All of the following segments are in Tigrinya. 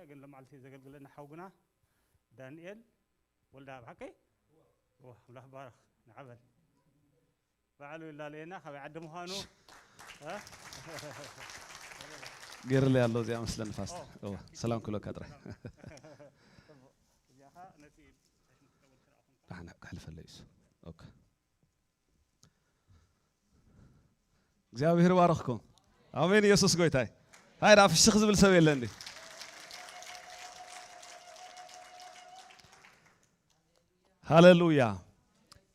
ግን ሎማዓልቲ ዘገልግለና ሓውና ዳንኤል ወልደኣብ ሓቀይ። ዋ ኣምላኽ ባረኽ ንዓበል ባዕሉ ይላለየና ካበይ ዓዲ ምዃኑ እ? ገይርለይ ኣሎ እዚኣ መስለኒ ፋስት። እዋ ሰላም ክብለካ ጥራይ። እዚኣ ኸዓ ነቲ ዳሕና ክሕልፈለይ እሱ። ኦኬ። እግዚኣብሔር ባረኽኩም። ኣሜን። ኢየሱስ ጎይታይ። ሃይ ዳ ፍሽኽ ዝብል ሰብ የለን ድዩ? ሃሌሉያ።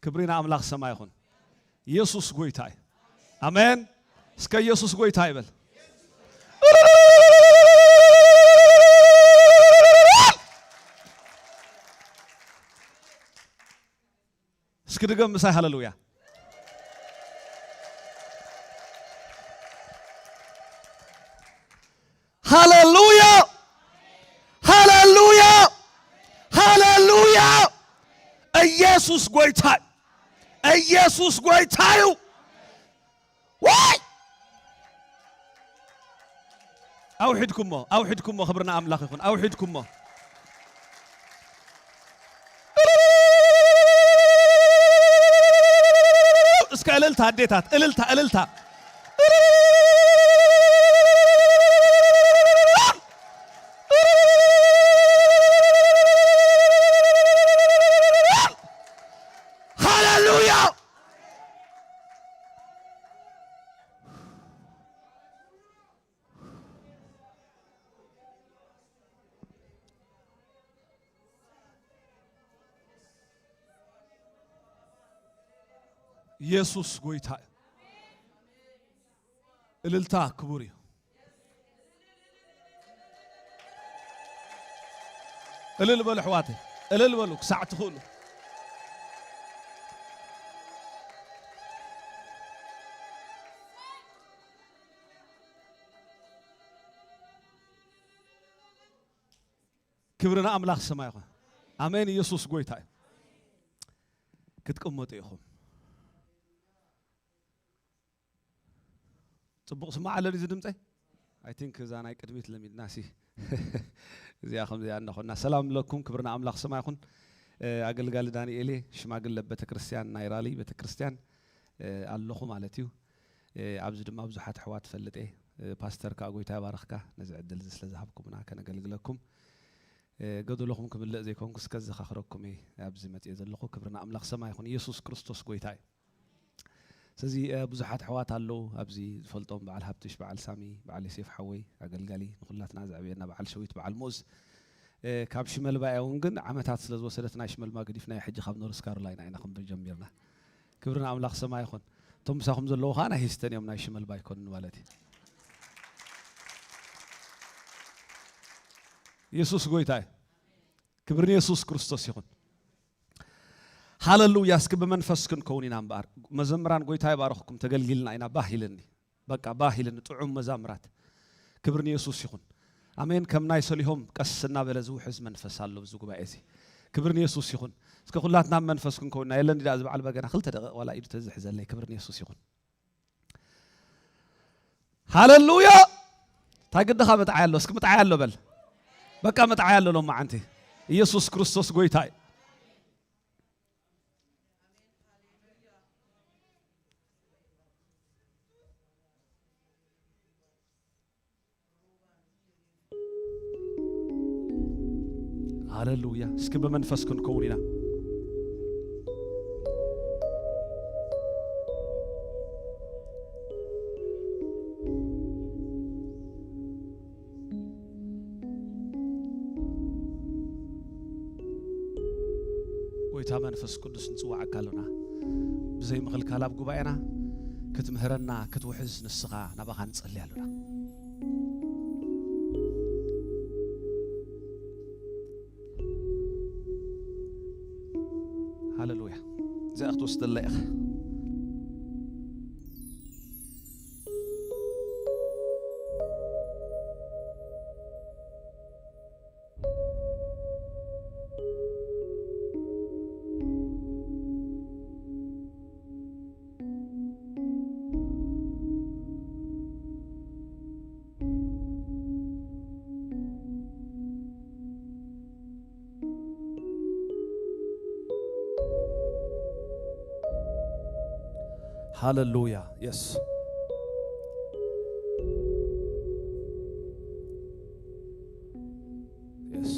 ክብሪ ንኣምላኽ ሰማይ ይኹን። ኢየሱስ ጎይታ እዩ። ኣሜን። እስከ ኢየሱስ ጎይታ ይበል። እስኪ ድገም ምሳይ ሃሌሉያ። ሃሌሉያ። ሃሌሉያ። ሃሌሉያ። ኢየሱስ ጎይታ እዩ። ኢየሱስ ጎይታ እዩ። ዋይ ኣውሒድኩሞ ኣውሒድኩሞ ክብርና ኣምላኽ ይኹን ኣውሒድኩሞ። እስከ እልልታ ኣዴታት እልልታ እልልታ። ሃሌሉያ። ኢየሱስ ጎይታ እዩ። እልልታ ክቡር እዩ። እልል በሉ ኣሕዋተይ እልል በሉ ክሳዕ ትኽእሉ። ክብሪ ንኣምላኽ ሰማይ ይኹን። ኣሜን። ኢየሱስ ጎይታ እዩ። ክትቅመጡ ኢኹም። ጽቡቕ ስማዕ ኣለኒ እዚ ድምፀይ። I think እዛ ናይ ቅድሚት ለሚድና ሲ እዚኣ ከምዚኣ እናኾና ሰላም ለኩም ክብሪ ንኣምላኽ ሰማይ ይኹን። ኣገልጋሊ ዳንኤል ሽማግለ ቤተክርስትያን ናይ ራሊ ቤተክርስትያን ኣለኹ ማለት እዩ። ኣብዚ ድማ ብዙሓት ኣሕዋት እፈልጥ እየ። ፓስተር ከዓ ጎይታ ይባርኽካ ነዚ ዕድል እዚ ስለ ዝሃብኩምና ከነገልግለኩም። ገደለኹም ክምልእ ዘይኮንኩስ ከዘኻኽረኩም እየ ኣብዚ መፅየ ዘለኹ። ክብሪ ንኣምላኽ ሰማይ ይኹን። ኢየሱስ ክርስቶስ ጎይታ እዩ። ስለዚ ብዙሓት ኣሕዋት ኣለዉ ኣብዚ ዝፈልጦም በዓል ሃብትሽ በዓል ሳሚ በዓል ዮሴፍ ሓወይ ኣገልጋሊ ንኹላትና ዘዕብየና በዓል ሸዊት በዓል ሙዝ ካብ ሽመልባ እውን ግን ዓመታት ስለ ዝወሰደት ናይ ሽመልባ ገዲፍና ሕጂ ካብ ኖርስ ካሮላይና ኢና ክንብል ጀሚርና። ክብሪ ንኣምላኽ ሰማይ ይኹን። እቶም ምሳኹም ዘለዉ ኸዓ ናይ ሂስተን እዮም ናይ ሽመልባ ኣይኮኑን ማለት እዩ። ኢየሱስ ጎይታ እዩ። ክብሪ ንየሱስ ክርስቶስ ይኹን። ሃለሉያ። እስኪ ብመንፈስ ክንከውን ኢና እምበኣር መዘምራን ጎይታ ይባረኽኩም። ተገልጊልና ኢና ባህ ኢለኒ። በቃ ባህ ኢለኒ ጥዑም መዛምራት። ክብሪ ንየሱስ ይኹን። ኣሜን። ከም ናይ ሰሊሆም ቀስ እናበለ ዝውሕዝ መንፈስ ኣሎ ኣብዚ ጉባኤ እዚ። ክብሪ ንየሱስ ይኹን። እስከ ኩላትና ብመንፈስ ክንከውን ኢና። የለን ዲዳ እዚ በዓል በገና ክልተ ደቂቕ ዋላ ኢዱ ተዝሕዘለይ። ክብሪ ንየሱስ ይኹን። ሃለሉያ። እንታይ ግድኻ ምጥዓይ ኣሎ እስኪ ምጥዓይ ኣሎ በል። በቃ ምጥዓይ ኣሎ ሎማዓንቲ። ኢየሱስ ክርስቶስ ጎይታ እዩ። ሃለሉያ። እስኪ ብመንፈስ ክንከውን ኢና። ጎይታ መንፈስ ቅዱስ ንጽዋዓካ ኣሎና። ብዘይ ምኽልካል ኣብ ጉባኤና ክትምህረና ክትውሕዝ ንስኻ ናባኻ ንጸሊ ኣሎና። ሃለሉያ። እዚኣ ክትወስደላ ኢኻ። ሃሌሉያ። የስ፣ የስ።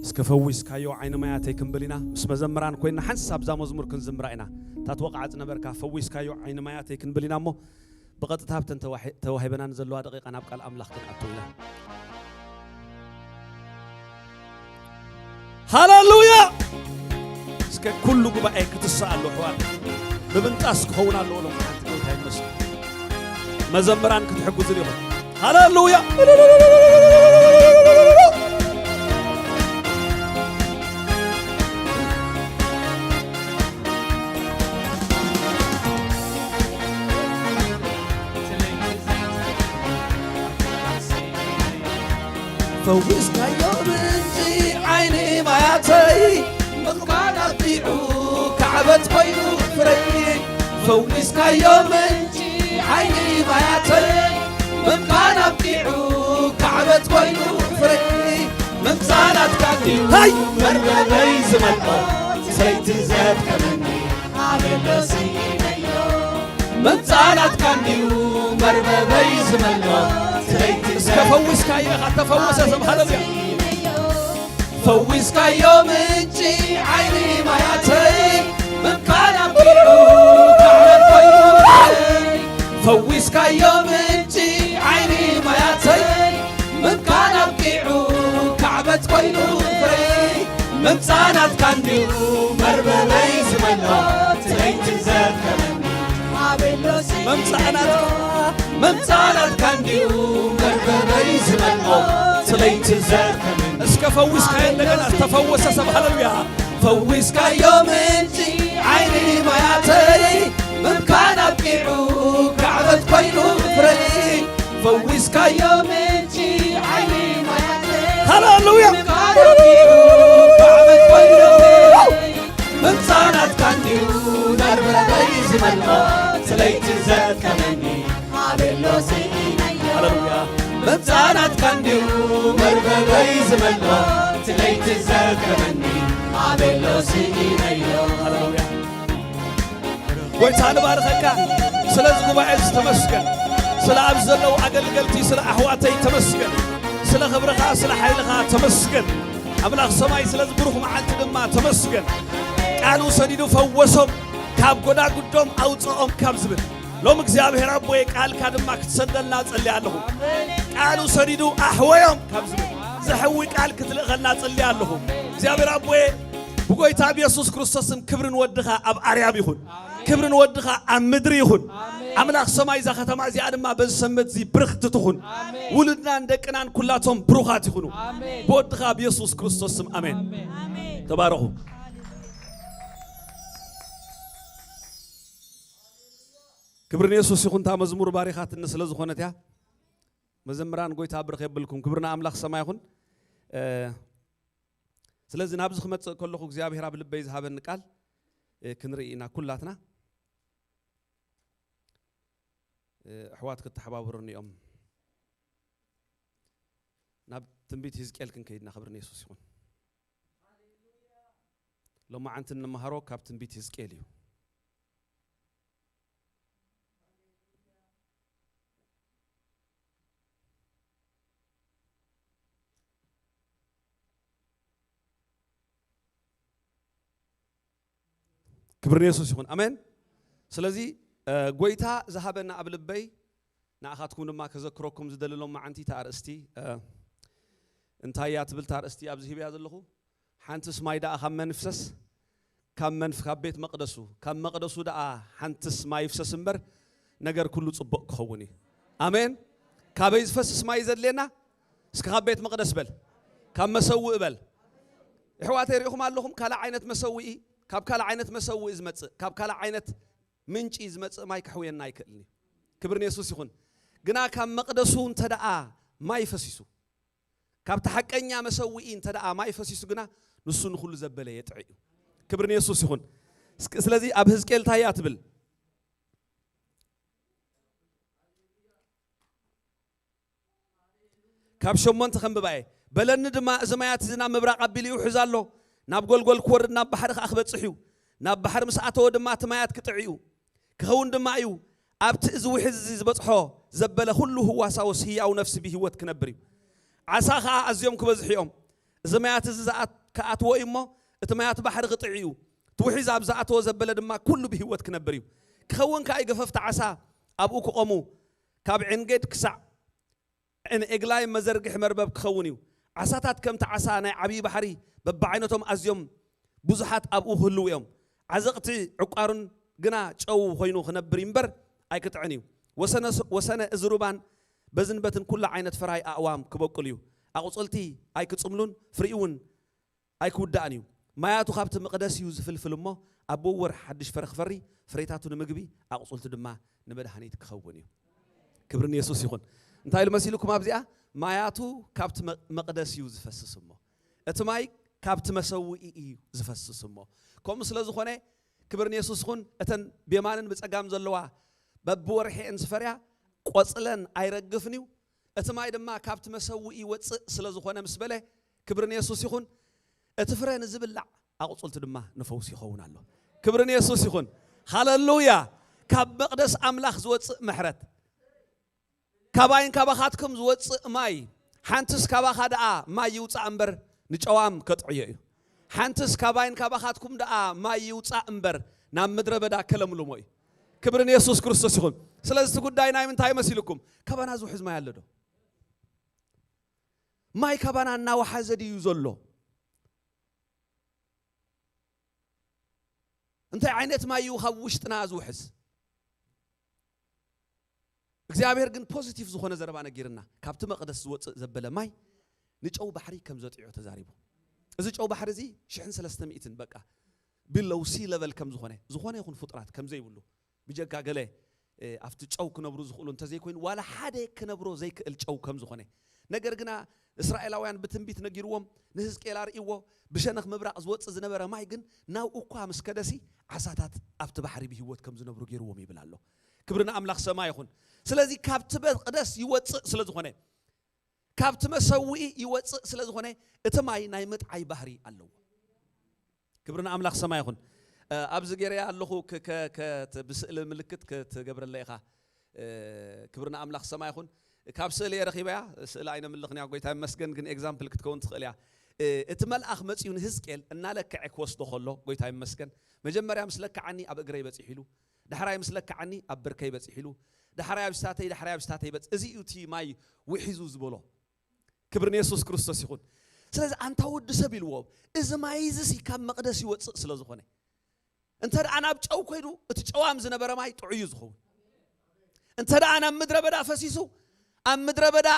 እስከ ፈዊስካዮ ዓይኒ ማያተይ ክንብል ኢና። ምስ መዘምራን ኮይና ሓንሳብ እዛ መዝሙር ክንዝምራ ኢና። እታ ትወቕዓ ዝነበርካ ፈዊስካዮ ዓይኒ ማያተይ ክንብል ኢና እሞ ብቐጥታ ኣብተን ተዋሂ-፣ ተዋሂበና ንዘለዋ ደቂቓ ናብ ቃል ኣምላኽ ክንኣቱ ኢና። ሃሌሉያ! እስከ ኩሉ ጉባኤ ክትስኣሉ ኣሕዋት፣ ብምንጣስ ክኸውን ኣለዎ። ሎም ሓንቲ ጎይታ ይመስል። መዘምራን ክትሕግዙ ዲኹም? ሃሌሉያ! ፈዊስካዮ ምንጪ ዓይኒ ማያተይ፣ ምቕባል ኣቢዑ ካዕበት ኮይኑ ፍረይ። ፈዊስካዮ ምንጪ ዓይኒ ማያተይ፣ ምቕባል ኣቢዑ ካዕበት ኮይኑ ፍረይ። ምምጻእ ናትካ ድዩ ሃይ! መርበበይ ዝመልኦ፣ ሰይቲ ዘድከመኒ ኣበሎ ስኢነዮ። ምምጻእ ናትካ እንድዩ መርበበይ ዝመልኦ፣ ስለይቲ እስከ ፈዊስካዮ ኢኻ፣ ተፈወሰ ሰብ ሃሌሉያ። ፈዊስካዮ ምንጪ ዓይኒ ማያተይ፣ ምምካን ኣቢዑ ካዕበት ኮይኑ ፍረይ። ፈዊስካዮ ምንጪ ዓይኒ ማያተይ፣ ምምካን ኣቢዑ ካዕበት ኮይኑ ፍረይ። ምምጻእ ናትካ እንድዩ መርበበይ ዝመልኦ፣ ስለይቲ ዘከመኒ ኣቤሎሲ መምጻእ ናትካ፣ መምጻእ ናትካ እንድዩ መርበበይ ዝመልኦ፣ ስለይቲ ዘከመኒ እስከ ፈዊስካዮ እንደገና ዝተፈወሰ ሰብ ሃሌሉያ። ፈዊስካዮ ምንጪ ዓይኒ ማያተይ፣ ምምካን ኣቢዑ ካዕበት ኮይኑ ፍረይ። ፈዊስካዮ ምንጪ ዓይኒ ማያተይ፣ ሃሌሉያ። ምምካን ኣቢዑ ካዕበት ኮይኑ ፍረይ። ምምጻእ ናትካ እንድዩ መርበበይ ዝመልኦ፣ ስለይቲ ዘከመኒ ኣቤሎ ስኢነዮ። ሃሌሉያ። ምምጻእ ናትካ እንድዩ መርበበይ ዝመልኦ፣ ስለይቲ ዘከመኒ ኣቤሎ ስኢነዮ። ሃሌሉያ። ጎይታ ንባርኸካ። ስለዚ ጉባኤ እዚ ተመስገን። ስለ ኣብዚ ዘለዉ ኣገልገልቲ፣ ስለ ኣሕዋተይ ተመስገን። ስለ ክብርኻ፣ ስለ ሓይልኻ ተመስገን። ኣምላኽ ሰማይ ስለዚ ብሩኽ መዓልቲ ድማ ተመስገን። ቃሉ ሰዲዱ ፈወሶም፣ ካብ ጎዳጉዶም ኣውፅኦም ካብ ዝብል ሎም እግዚኣብሔር ኣቦየ ቃልካ ድማ ክትሰደልና ጸልያ ኣለኹ። ቃሉ ሰዲዱ ኣሕወዮም ካብ ዝብል ዘሕዊ ቃል ክትልእኸልና ጸልያ ኣለኹ። እግዚኣብሔር ኣቦየ ብጎይታ ብየሱስ ክርስቶስም ክብርን ወድኻ ኣብ ኣርያም ይኹን። ክብርን ወድኻ ኣብ ምድሪ ይኹን። ኣምላኽ ሰማይ እዛ ከተማ እዚኣ ድማ በዚ ሰንበት እዚ ብርኽቲ ትኹን። ውሉድናን ደቅናን ኩላቶም ብሩኻት ይኹኑ። ብወድኻ ብየሱስ ክርስቶስ ስም ኣሜን። ተባረኹ። ክብሪ ንየሱስ ይኹን። እታ መዝሙር ባሪኻትኒ ስለ ዝኾነት እያ። መዘምራን ጎይታ ብርኽ የብልኩም። ክብሪ ንኣምላኽ ሰማይ ይኹን። እ፣ ስለዚ ናብዚ ክመጽእ ከለኹ እግዚኣብሔር ኣብ ልበይ ዝሃበኒ ቃል፣ እ፣ ክንርኢ ኢና ኩላትና። እ፣ ኣሕዋት ክተሓባበሩኒ እዮም። ናብ ትንቢት ህዝቅኤል ክንከይድና ክብሪ ንየሱስ ይኹን። ሎማዓንቲ እንመሃሮ ካብ ትንቢት ህዝቅኤል እዩ። ክብሪ ንየሱስ ይኹን። ኣሜን። ስለዚ፣ እ፣ ጎይታ ዝሃበና ኣብ ልበይ ንኣኻትኩም ድማ ከዘክረኩም ዝደሊ ሎም መዓንቲ እታ ኣርእስቲ፣ እ፣ እንታይ እያ ትብል እታ ኣርእስቲ ኣብዚ ሂበያ ዘለኹ? ሓንትስ ማይ ደኣ ካብ መን ይፍሰስ? ካብ መን? ካብ ቤት መቕደሱ። ካብ መቕደሱ ደኣ ሓንትስ ማይ ይፍሰስ እምበር ነገር ኩሉ ጽቡቕ ክኸውን እዩ። ኣሜን። ካበይ ዝፈስስ ማይ እዩ ዘድልየና? እስከ ካብ ቤት መቕደስ በል። ካብ መሰውኢ በል። ኣሕዋተይ ርኢኹም ኣለኹም? ካልእ ዓይነት መሰውኢ፣ ካብ ካልእ ዓይነት መሰውኢ ዝመጽእ፣ ካብ ካልእ ዓይነት ምንጪ ዝመጽእ ማይ ከሕውየና ኣይክእልን እዩ። ክብሪ ንየሱስ ይኹን። ግና ካብ መቕደሱ እንተ ደኣ ማይ ፈሲሱ፣ ካብቲ ሓቀኛ መሰውኢ እንተ ደኣ ማይ ፈሲሱ ግና ንሱ ንኹሉ ዘበለ የጥዒ እዩ። ክብሪ ንየሱስ ይኹን። እስኪ ስለዚ ኣብ ህዝቅኤል እንታይ እያ ትብል? ካብ ሸሞንተ ከንብባ እየ። በለኒ ድማ፣ እዚ ማያት እዚ ናብ ምብራቕ ኣቢሉ ይውሕዝ ኣሎ፣ ናብ ጎልጎል ክወርድ ናብ ባሕሪ ከኣ ክበጽሕ እዩ። ናብ ባሕሪ ምስ ኣተወ ድማ እቲ ማያት ክጥዕ እዩ። ክኸውን ድማ እዩ። ኣብቲ እዚ ውሕዝ እዚ ዝበጽሖ ዘበለ ኩሉ ህዋሳውስ ህያው ነፍሲ ብህይወት ክነብር እዩ። ዓሳ ኸኣ ኣዝዮም ክበዝሑ እዮም። እዚ ማያት እዚ ዝኣት-፣ ክኣትዎ እዩ እሞ፣ እቲ ማያት ባሕሪ ክጥዒ እዩ። እቲ ውሒዝ ኣብ ዝኣተዎ ዘበለ ድማ ኩሉ ብህይወት ክነብር እዩ። ክኸውን ከኣ እዩ፣ ገፈፍቲ ዓሳ ኣብኡ ክቖሙ፣ ካብ ዒንጌድ ክሳዕ ዒንኤግላይ መዘርግሒ መርበብ ክኸውን እዩ። ዓሳታት ከምቲ ዓሳ ናይ ዓብዪ ባሕሪ በብዓይነቶም ኣዝዮም ብዙሓት ኣብኡ ክህልዉ እዮም። ዓዘቕቲ ዕቋርን ግና ጨው ኮይኑ ክነብር እምበር ኣይክጥዕን እዩ። ወሰነ፣ ወሰነ እዚ ሩባን በዝን በትን ኩሉ ዓይነት ፈራይ ኣእዋም ክበቁል እዩ። ኣቑጽልቲ ኣይክጽምሉን፣ ፍሪኡ እውን ኣይክውዳእን እዩ። ማያቱ ካብቲ መቕደስ እዩ ዝፍልፍል እሞ፣ ኣብ ወር ሓድሽ ፍረ ክፈሪ፣ ፍሬታቱ ንምግቢ፣ ኣቑጽልቱ ድማ ንመድሃኒት ክኸውን እዩ። ክብሪ ንየሱስ ይኹን። እንታይ ኢሉ መሲልኩም ኣብዚኣ? ማያቱ ካብቲ መ-፣ መቕደስ እዩ ዝፈስስ እሞ፣ እቲ ማይ ካብቲ መሰውኢ እዩ ዝፈስስ እሞ። ከምኡ ስለ ዝኾነ፣ ክብሪ ንየሱስ ይኹን። እተን ብየማንን ብጸጋም ዘለዋ በብወርሒኤን ዝፈርያ ቆጽለን ኣይረግፍን እዩ። እቲ ማይ ድማ ካብቲ መሰውኢ ይወጽእ ስለ ዝኾነ ምስ በለ፣ ክብሪ ንየሱስ ይኹን። እቲ ፍረ ንዝብላዕ፣ ኣቑጽልቱ ድማ ንፈውሲ ይኸውን ኣሎ። ክብሪ ንየሱስ ይኹን። ሃለሉያ። ካብ መቕደስ ኣምላኽ ዝወጽእ ምሕረት፣ ካባይን ካባኻትኩም ዝወጽእ ማይ፣ ሓንትስ ካባኻ ደኣ ማይ ይውጻእ እምበር ንጨዋም ከጥዕዮ እዩ። ሓንትስ ካባይን ካባኻትኩም ደኣ ማይ ይውጻእ እምበር ናብ ምድረ በዳ ከለምልሞ እዩ። ክብሪ ንየሱስ ክርስቶስ ይኹን። ስለዚ እቲ ጉዳይ ናይ ምንታይ መሲልኩም? ካባና ዝውሕዝ ማይ ኣሎ ዶ? ማይ ካባና እናወሓዘ ድዩ ዘሎ? እንታይ ዓይነት ማይ እዩ ካብ ውሽጥና ዝውሕዝ? እግዚኣብሔር ግን ፖዚቲቭ ዝኾነ ዘረባ ነጊርና። ካብቲ መቕደስ ዝወጽእ ዘበለ ማይ ንጨው ባሕሪ ከም ዘጥዕዮ ተዛሪቡ። እዚ ጨው ባሕሪ እዚ ሽሕን ሰለስተ ሚእትን በቃ ቢሎው ሲ ለቨል ከም ዝኾነ፣ ዝኾነ ይኹን ፍጡራት ከም ዘይብሉ፣ ብጀካ ገለ፣ እ፣ ኣብቲ ጨው ክነብሩ ዝኽእሉ እንተዘይኮይኑ፣ ዋላ ሓደ ክነብሮ ዘይክእል ጨው ከም ዝኾነ። ነገር ግና እስራኤላውያን ብትንቢት ነጊርዎም፣ ንህዝቅኤል ኣርእይዎ፣ ብሸነኽ ምብራቕ ዝወጽእ ዝነበረ ማይ ግን ናብኡ እኳ ምስ ከደሲ፣ ዓሳታት ኣብቲ ባሕሪ ብህይወት ከም ዝነብሩ ገይርዎም ይብል ኣሎ። ክብሪ ንኣምላኽ ሰማይ ይኹን። ስለዚ ካብቲ መቕደስ ይወጽእ ስለ ዝኾነ፣ ካብቲ መሰውኢ ይወጽእ ስለ ዝኾነ፣ እቲ ማይ ናይ ምጥዓይ ባህሪ ኣለዎ። ክብሪ ንኣምላኽ ሰማይ ይኹን። እ፣ ኣብዚ ገይረያ ኣለኹ፣ ክ-፣ ከ-፣ ከ-፣ ት-፣ ብስእሊ ምልክት ክትገብረለይ ኢኻ። እ፣ ክብሪ ንኣምላኽ ሰማይ ይኹን። ካብ ስእሊ እየ ረኺበያ፣ ስእሊ ኣይነምልኽን እያ፣ ጎይታ ይመስገን፣ ግን ኤግዛምፕል ክትከውን ትኽእል እያ። እ፣ እቲ መልኣኽ መጺኡ ንህዝቅኤል እናለክዐ ክወስዶ ከሎ፣ ጎይታ ይመስገን፣ መጀመርያ ምስ ለክዓኒ ኣብ እግረይ በጺሑ ኢሉ፣ ዳሕራይ ምስ ለክዓኒ ኣብ ብርከይ በጺሑ ኢሉ፣ ዳሕራይ ኣብ ስታተይ፣ ዳሕራይ ኣብ ስታተይ በጽ-፣ እዚ እዩ እቲ ማይ ውሒዙ ዝበሎ። ክብሪ ንየሱስ ክርስቶስ ይኹን። ስለዚ ኣንታ ወዲ ሰብ ኢልዎ፣ እዚ ማይ እዚ ሲ ካብ መቕደስ ይወጽእ ስለ ዝኾነ፣ እንተ ደኣ ናብ ጨው ኮይዱ፣ እቲ ጨዋም ዝነበረ ማይ ጥዑይ እዩ ዝኸውን። እንተ ደኣ ናብ ምድረ በዳ ፈሲሱ፣ ኣብ ምድረ በዳ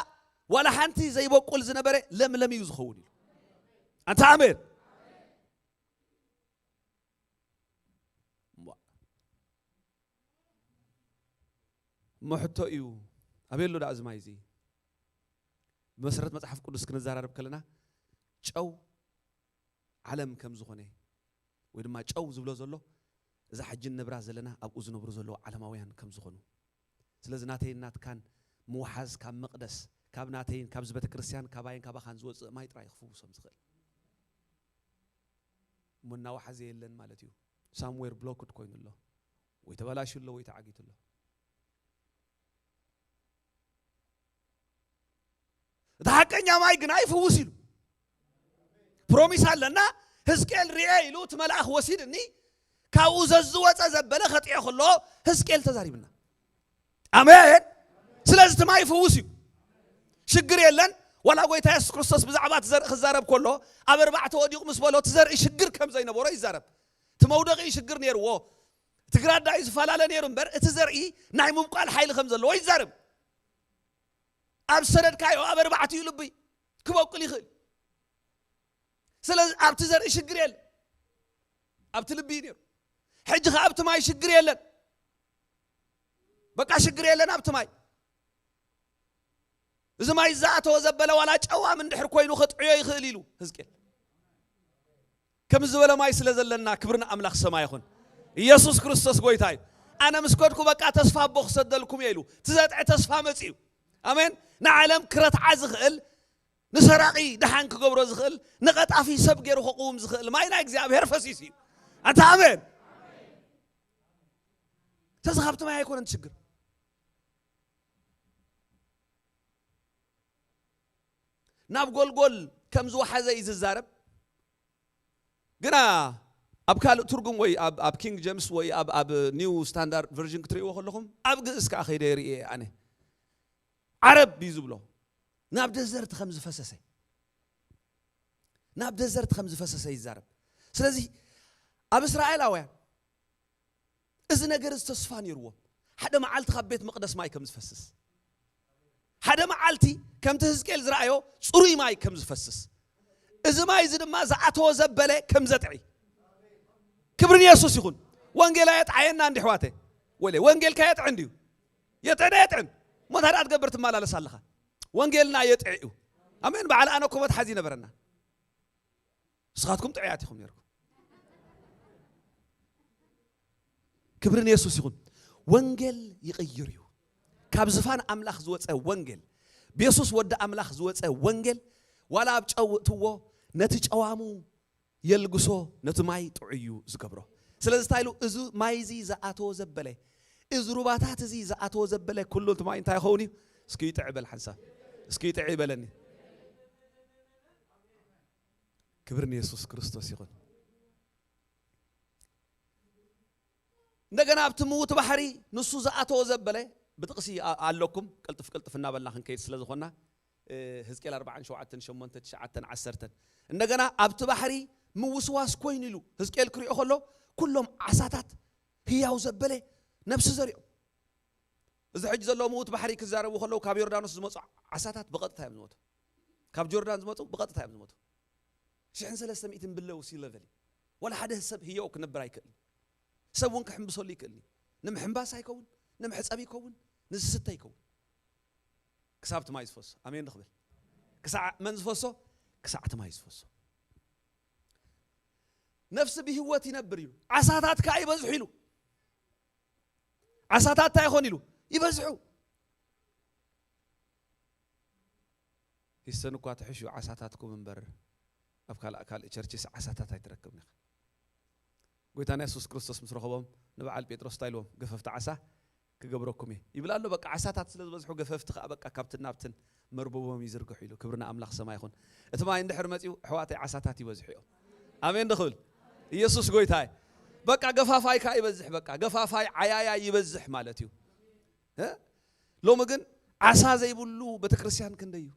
ዋላ ሓንቲ ዘይበቁል ዝነበረ ለምለም እዩ ዝኸውን ኢሉ። ኣንታ ኣሜን። እሞ፣ እሞ ሕቶ እዩ፣ ኣበይ ኣሎ ደኣ እዚ ማይ እዚ? ብመሰረት መጽሓፍ ቅዱስ ክንዘራረብ ከለና፣ ጨው ዓለም ከም ዝኾነ፣ ወይ ድማ ጨው ዝብሎ ዘሎ፣ እዛ ሕጂ ንነብራ ዘለና፣ ኣብኡ ዝነብሩ ዘለዉ ዓለማውያን ከም ዝኾኑ። ስለዚ ናተይን ናትካን ምውሓዝ ካብ መቕደስ፣ ካብ ናተይን፣ ካብዚ ቤተ ክርስቲያን፣ ካባይን ካባኻን ዝወጽእ ማይ ጥራይ ክፍውሶም ዝኽእል። እሞ እናወሓዘ የለን ማለት እዩ። ሳምዌር ብሎክድ ኮይኑ ኣሎ፣ ወይ ተበላሹ ኣሎ፣ ወይ ተዓጊቱ ኣሎ። እቲ ሓቀኛ ማይ ግና ይፍውስ ኢሉ ፕሮሚስ ኣለና። ህዝቅኤል ርኤ ኢሉ እቲ መልኣኽ ወሲድኒ፣ ካብኡ ዘዝወፀ ዘበለ ከጥዮ ከሎ ህዝቅኤል ተዛሪብና። ኣሜን። ስለዚ እቲ ማይ ይፍውስ እዩ። ሽግር የለን። ዋላ ጎይታ የሱስ ክርስቶስ ብዛዕባ እቲ ዘርኢ ክዛረብ ከሎ፣ ኣብ ኣርባዕተ ወዲቑ ምስ በሎ፣ እቲ ዘርኢ ሽግር ከም ዘይነበሮ ይዛረብ። እቲ መውደቒ ሽግር ነይርዎ። እቲ ግራት ዳኣ እዩ ዝፈላለ ነይሩ እምበር፣ እቲ ዘርኢ ናይ ምብቋል ሓይሊ ከም ዘለዎ ይዛረብ። ኣብ ዝሰደድካዮ ኣብ ኣርባዕቲኡ ልቢ ክበቁል ይኽእል። ስለዚ ኣብቲ ዘርኢ ሽግር የለን። ኣብቲ ልቢ እዩ ነይሩ። ሕጂ ኸዓ ኣብቲ ማይ ሽግር የለን። በቃ ሽግር የለን ኣብቲ ማይ። እዚ ማይ ዝኣተወ ዘበለ ዋላ ጨዋም እንድሕር ኮይኑ ከጥዕዮ ይኽእል ኢሉ ህዝቅኤል። ከም ዝበለ ማይ ስለ ዘለና ክብሪ ንኣምላኽ ሰማይ ይኹን። ኢየሱስ ክርስቶስ ጎይታ እዩ። ኣነ ምስ ከድኩ በቃ ተስፋ ኣቦ ክሰደልኩም እየ ኢሉ። እቲ ዘጥዐ ተስፋ መጺኡ። ኣሜን። ንዓለም ክረትዓ ዝኽእል፣ ንሰራቒ ደሓን ክገብሮ ዝኽእል፣ ንቐጣፊ ሰብ ገይሩ ከቕውም ዝኽእል ማይ ናይ እግዚኣብሔር ፈሲሱ እዩ። ኣንታ ኣሜን። ስለዚ ካብቲ ማይ ኣይኮነን ትሽግር። ናብ ጎልጎል ከም ዝወሓዘ እዩ ዝዛረብ። ግና ኣብ ካልእ ትርጉም ወይ ኣብ ኣብ ኪንግ ጀምስ ወይ ኣብ ኣብ ኒው ስታንዳርድ ቨርዥን ክትርእይዎ ከለኹም፣ ኣብ ግእዝ ከኣ ከይደ ይርእየ ኣነ። ዓረብ እዩ ዝብሎ። ናብ ደዘርት ከም ዝፈሰሰ፣ ናብ ደዘርት ከም ዝፈሰሰ ይዛረብ። ስለዚ ኣብ እስራኤላውያን እዚ ነገር እዚ ተስፋ ነይርዎም። ሓደ መዓልቲ ካብ ቤት መቕደስ ማይ ከም ዝፈስስ፣ ሓደ መዓልቲ ከምቲ ህዝቅኤል ዝረኣዮ ጽሩይ ማይ ከም ዝፈስስ፣ እዚ ማይ እዚ ድማ ዝኣተወ ዘበለ ከም ዘጥዒ። ክብሪ ንየሱስ ይኹን። ወንጌል ኣየጥዓየና እንዲ ኣሕዋተ? ወለ ወንጌልካ የጥዕ እንድዩ። የጥዕን የጥዕን እሞ እንታይ ደኣ ትገብር ትመላለስ ኣለኻ? ወንጌልና የጥዕ እዩ። ኣሜን። በዓል ኣነ እኮ መትሓዚ ነበረና። ንስኻትኩም ጥዑያት ኢኹም ነርኩም። ክብሪ ንየሱስ ይኹን። ወንጌል ይቕይር እዩ። ካብ ዝፋን ኣምላኽ ዝወፀ ወንጌል፣ ብየሱስ ወዲ ኣምላኽ ዝወፀ ወንጌል፣ ዋላ ኣብ ጨው እትዎ፣ ነቲ ጨዋሙ የልግሶ፣ ነቲ ማይ ጥዑይ እዩ ዝገብሮ። ስለዚ እንታይ ኢሉ? እዚ ማይ እዚ ዝኣተወ ዘበለ፣ እዚ ሩባታት እዚ ዝኣተወ ዘበለ፣ ኩሉ እቲ ማይ እንታይ ይኸውን እዩ? እስኪ ይጥዕ በል ሓንሳብ። እስኪ ይጥዕ ይበለኒ። ክብሪ ንየሱስ ክርስቶስ ይኹን። እንደገና ኣብቲ ምዉት ባሕሪ ንሱ ዝኣተወ ዘበለ ብጥቕሲ ኣ-፣ ኣለኩም፣ ቅልጥፍ ቅልጥፍ እናበልና ክንከይድ ስለ ዝኾንና፣ እ፣ ህዝቅኤል ኣርባዓን ሸውዓተን ሸሞንተ ትሽዓተን ዓሰርተን። እንደገና ኣብቲ ባሕሪ ምውስዋስ ኮይኑ ኢሉ ህዝቅኤል ክሪኦ ከሎ፣ ኩሎም ዓሳታት ህያው ዘበለ ነብሲ ዘሪኦም። እዚ ሕጂ ዘሎ ምዉት ባሕሪ ክዛረቡ ከለዉ፣ ካብ ዮርዳኖስ ዝመጹ ዓሳታት ብቐጥታ እዮም ዝሞቱ። ካብ ጆርዳን ዝመጹ ብቐጥታ እዮም ዝሞቱ። ሽሕን ሰለስተ ሚእትን ብለው ሲ ለቨል እዩ። ዋላ ሓደ ሰብ ህያው ክነብር ኣይክእልን። ሰብ እውን ክሕምብሰሉ ይክእልን እዩ። ንምሕንባስ ኣይከውን፣ ንምሕጸብ ይከውን፣ ንዝስተ ይከውን። ክሳብ እቲ ማይ ዝፈሶ። ኣሜን ንኽብል። ክሳዕ መን ዝፈሶ? ክሳዕ እቲ ማይ ዝፈሶ። ነፍሲ ብህይወት ይነብር እዩ። ዓሳታት ከኣ ይበዝሑ ኢሉ። ዓሳታት እንታይ ይኾን ኢሉ? ይበዝሑ። ሂሰን እኳ ትሕሹ ዓሳታትኩም እምበር፣ ኣብ ካልእ ካልእ ቸርችስ ዓሳታት ኣይትረክብን ኢኻ። ጎይታና የሱስ ክርስቶስ ምስ ረኸቦም ንበዓል ጴጥሮስ እንታይ ኢልዎም? "ገፈፍቲ ዓሳ ክገብረኩም እየ" ይብል ኣሎ። በቃ ዓሳታት ስለ ዝበዝሑ፣ ገፈፍቲ ከኣ በቃ ካብትን ናብትን መርበቦም ይዝርግሑ ኢሉ። ክብሪ ንኣምላኽ ሰማይ ይኹን። እቲ ማይ እንድሕር መጺኡ፣ ኣሕዋተይ፣ ዓሳታት ይበዝሑ እዮም። ኣሜን ዶ ክብል? ኢየሱስ ጎይታ እዩ። በቃ ገፋፋይ ከኣ ይበዝሕ፣ በቃ ገፋፋይ ዓያያይ ይበዝሕ ማለት እዩ። እ? ሎሚ ግን ዓሳ ዘይብሉ ቤተክርስትያን ክንደይ እዩ?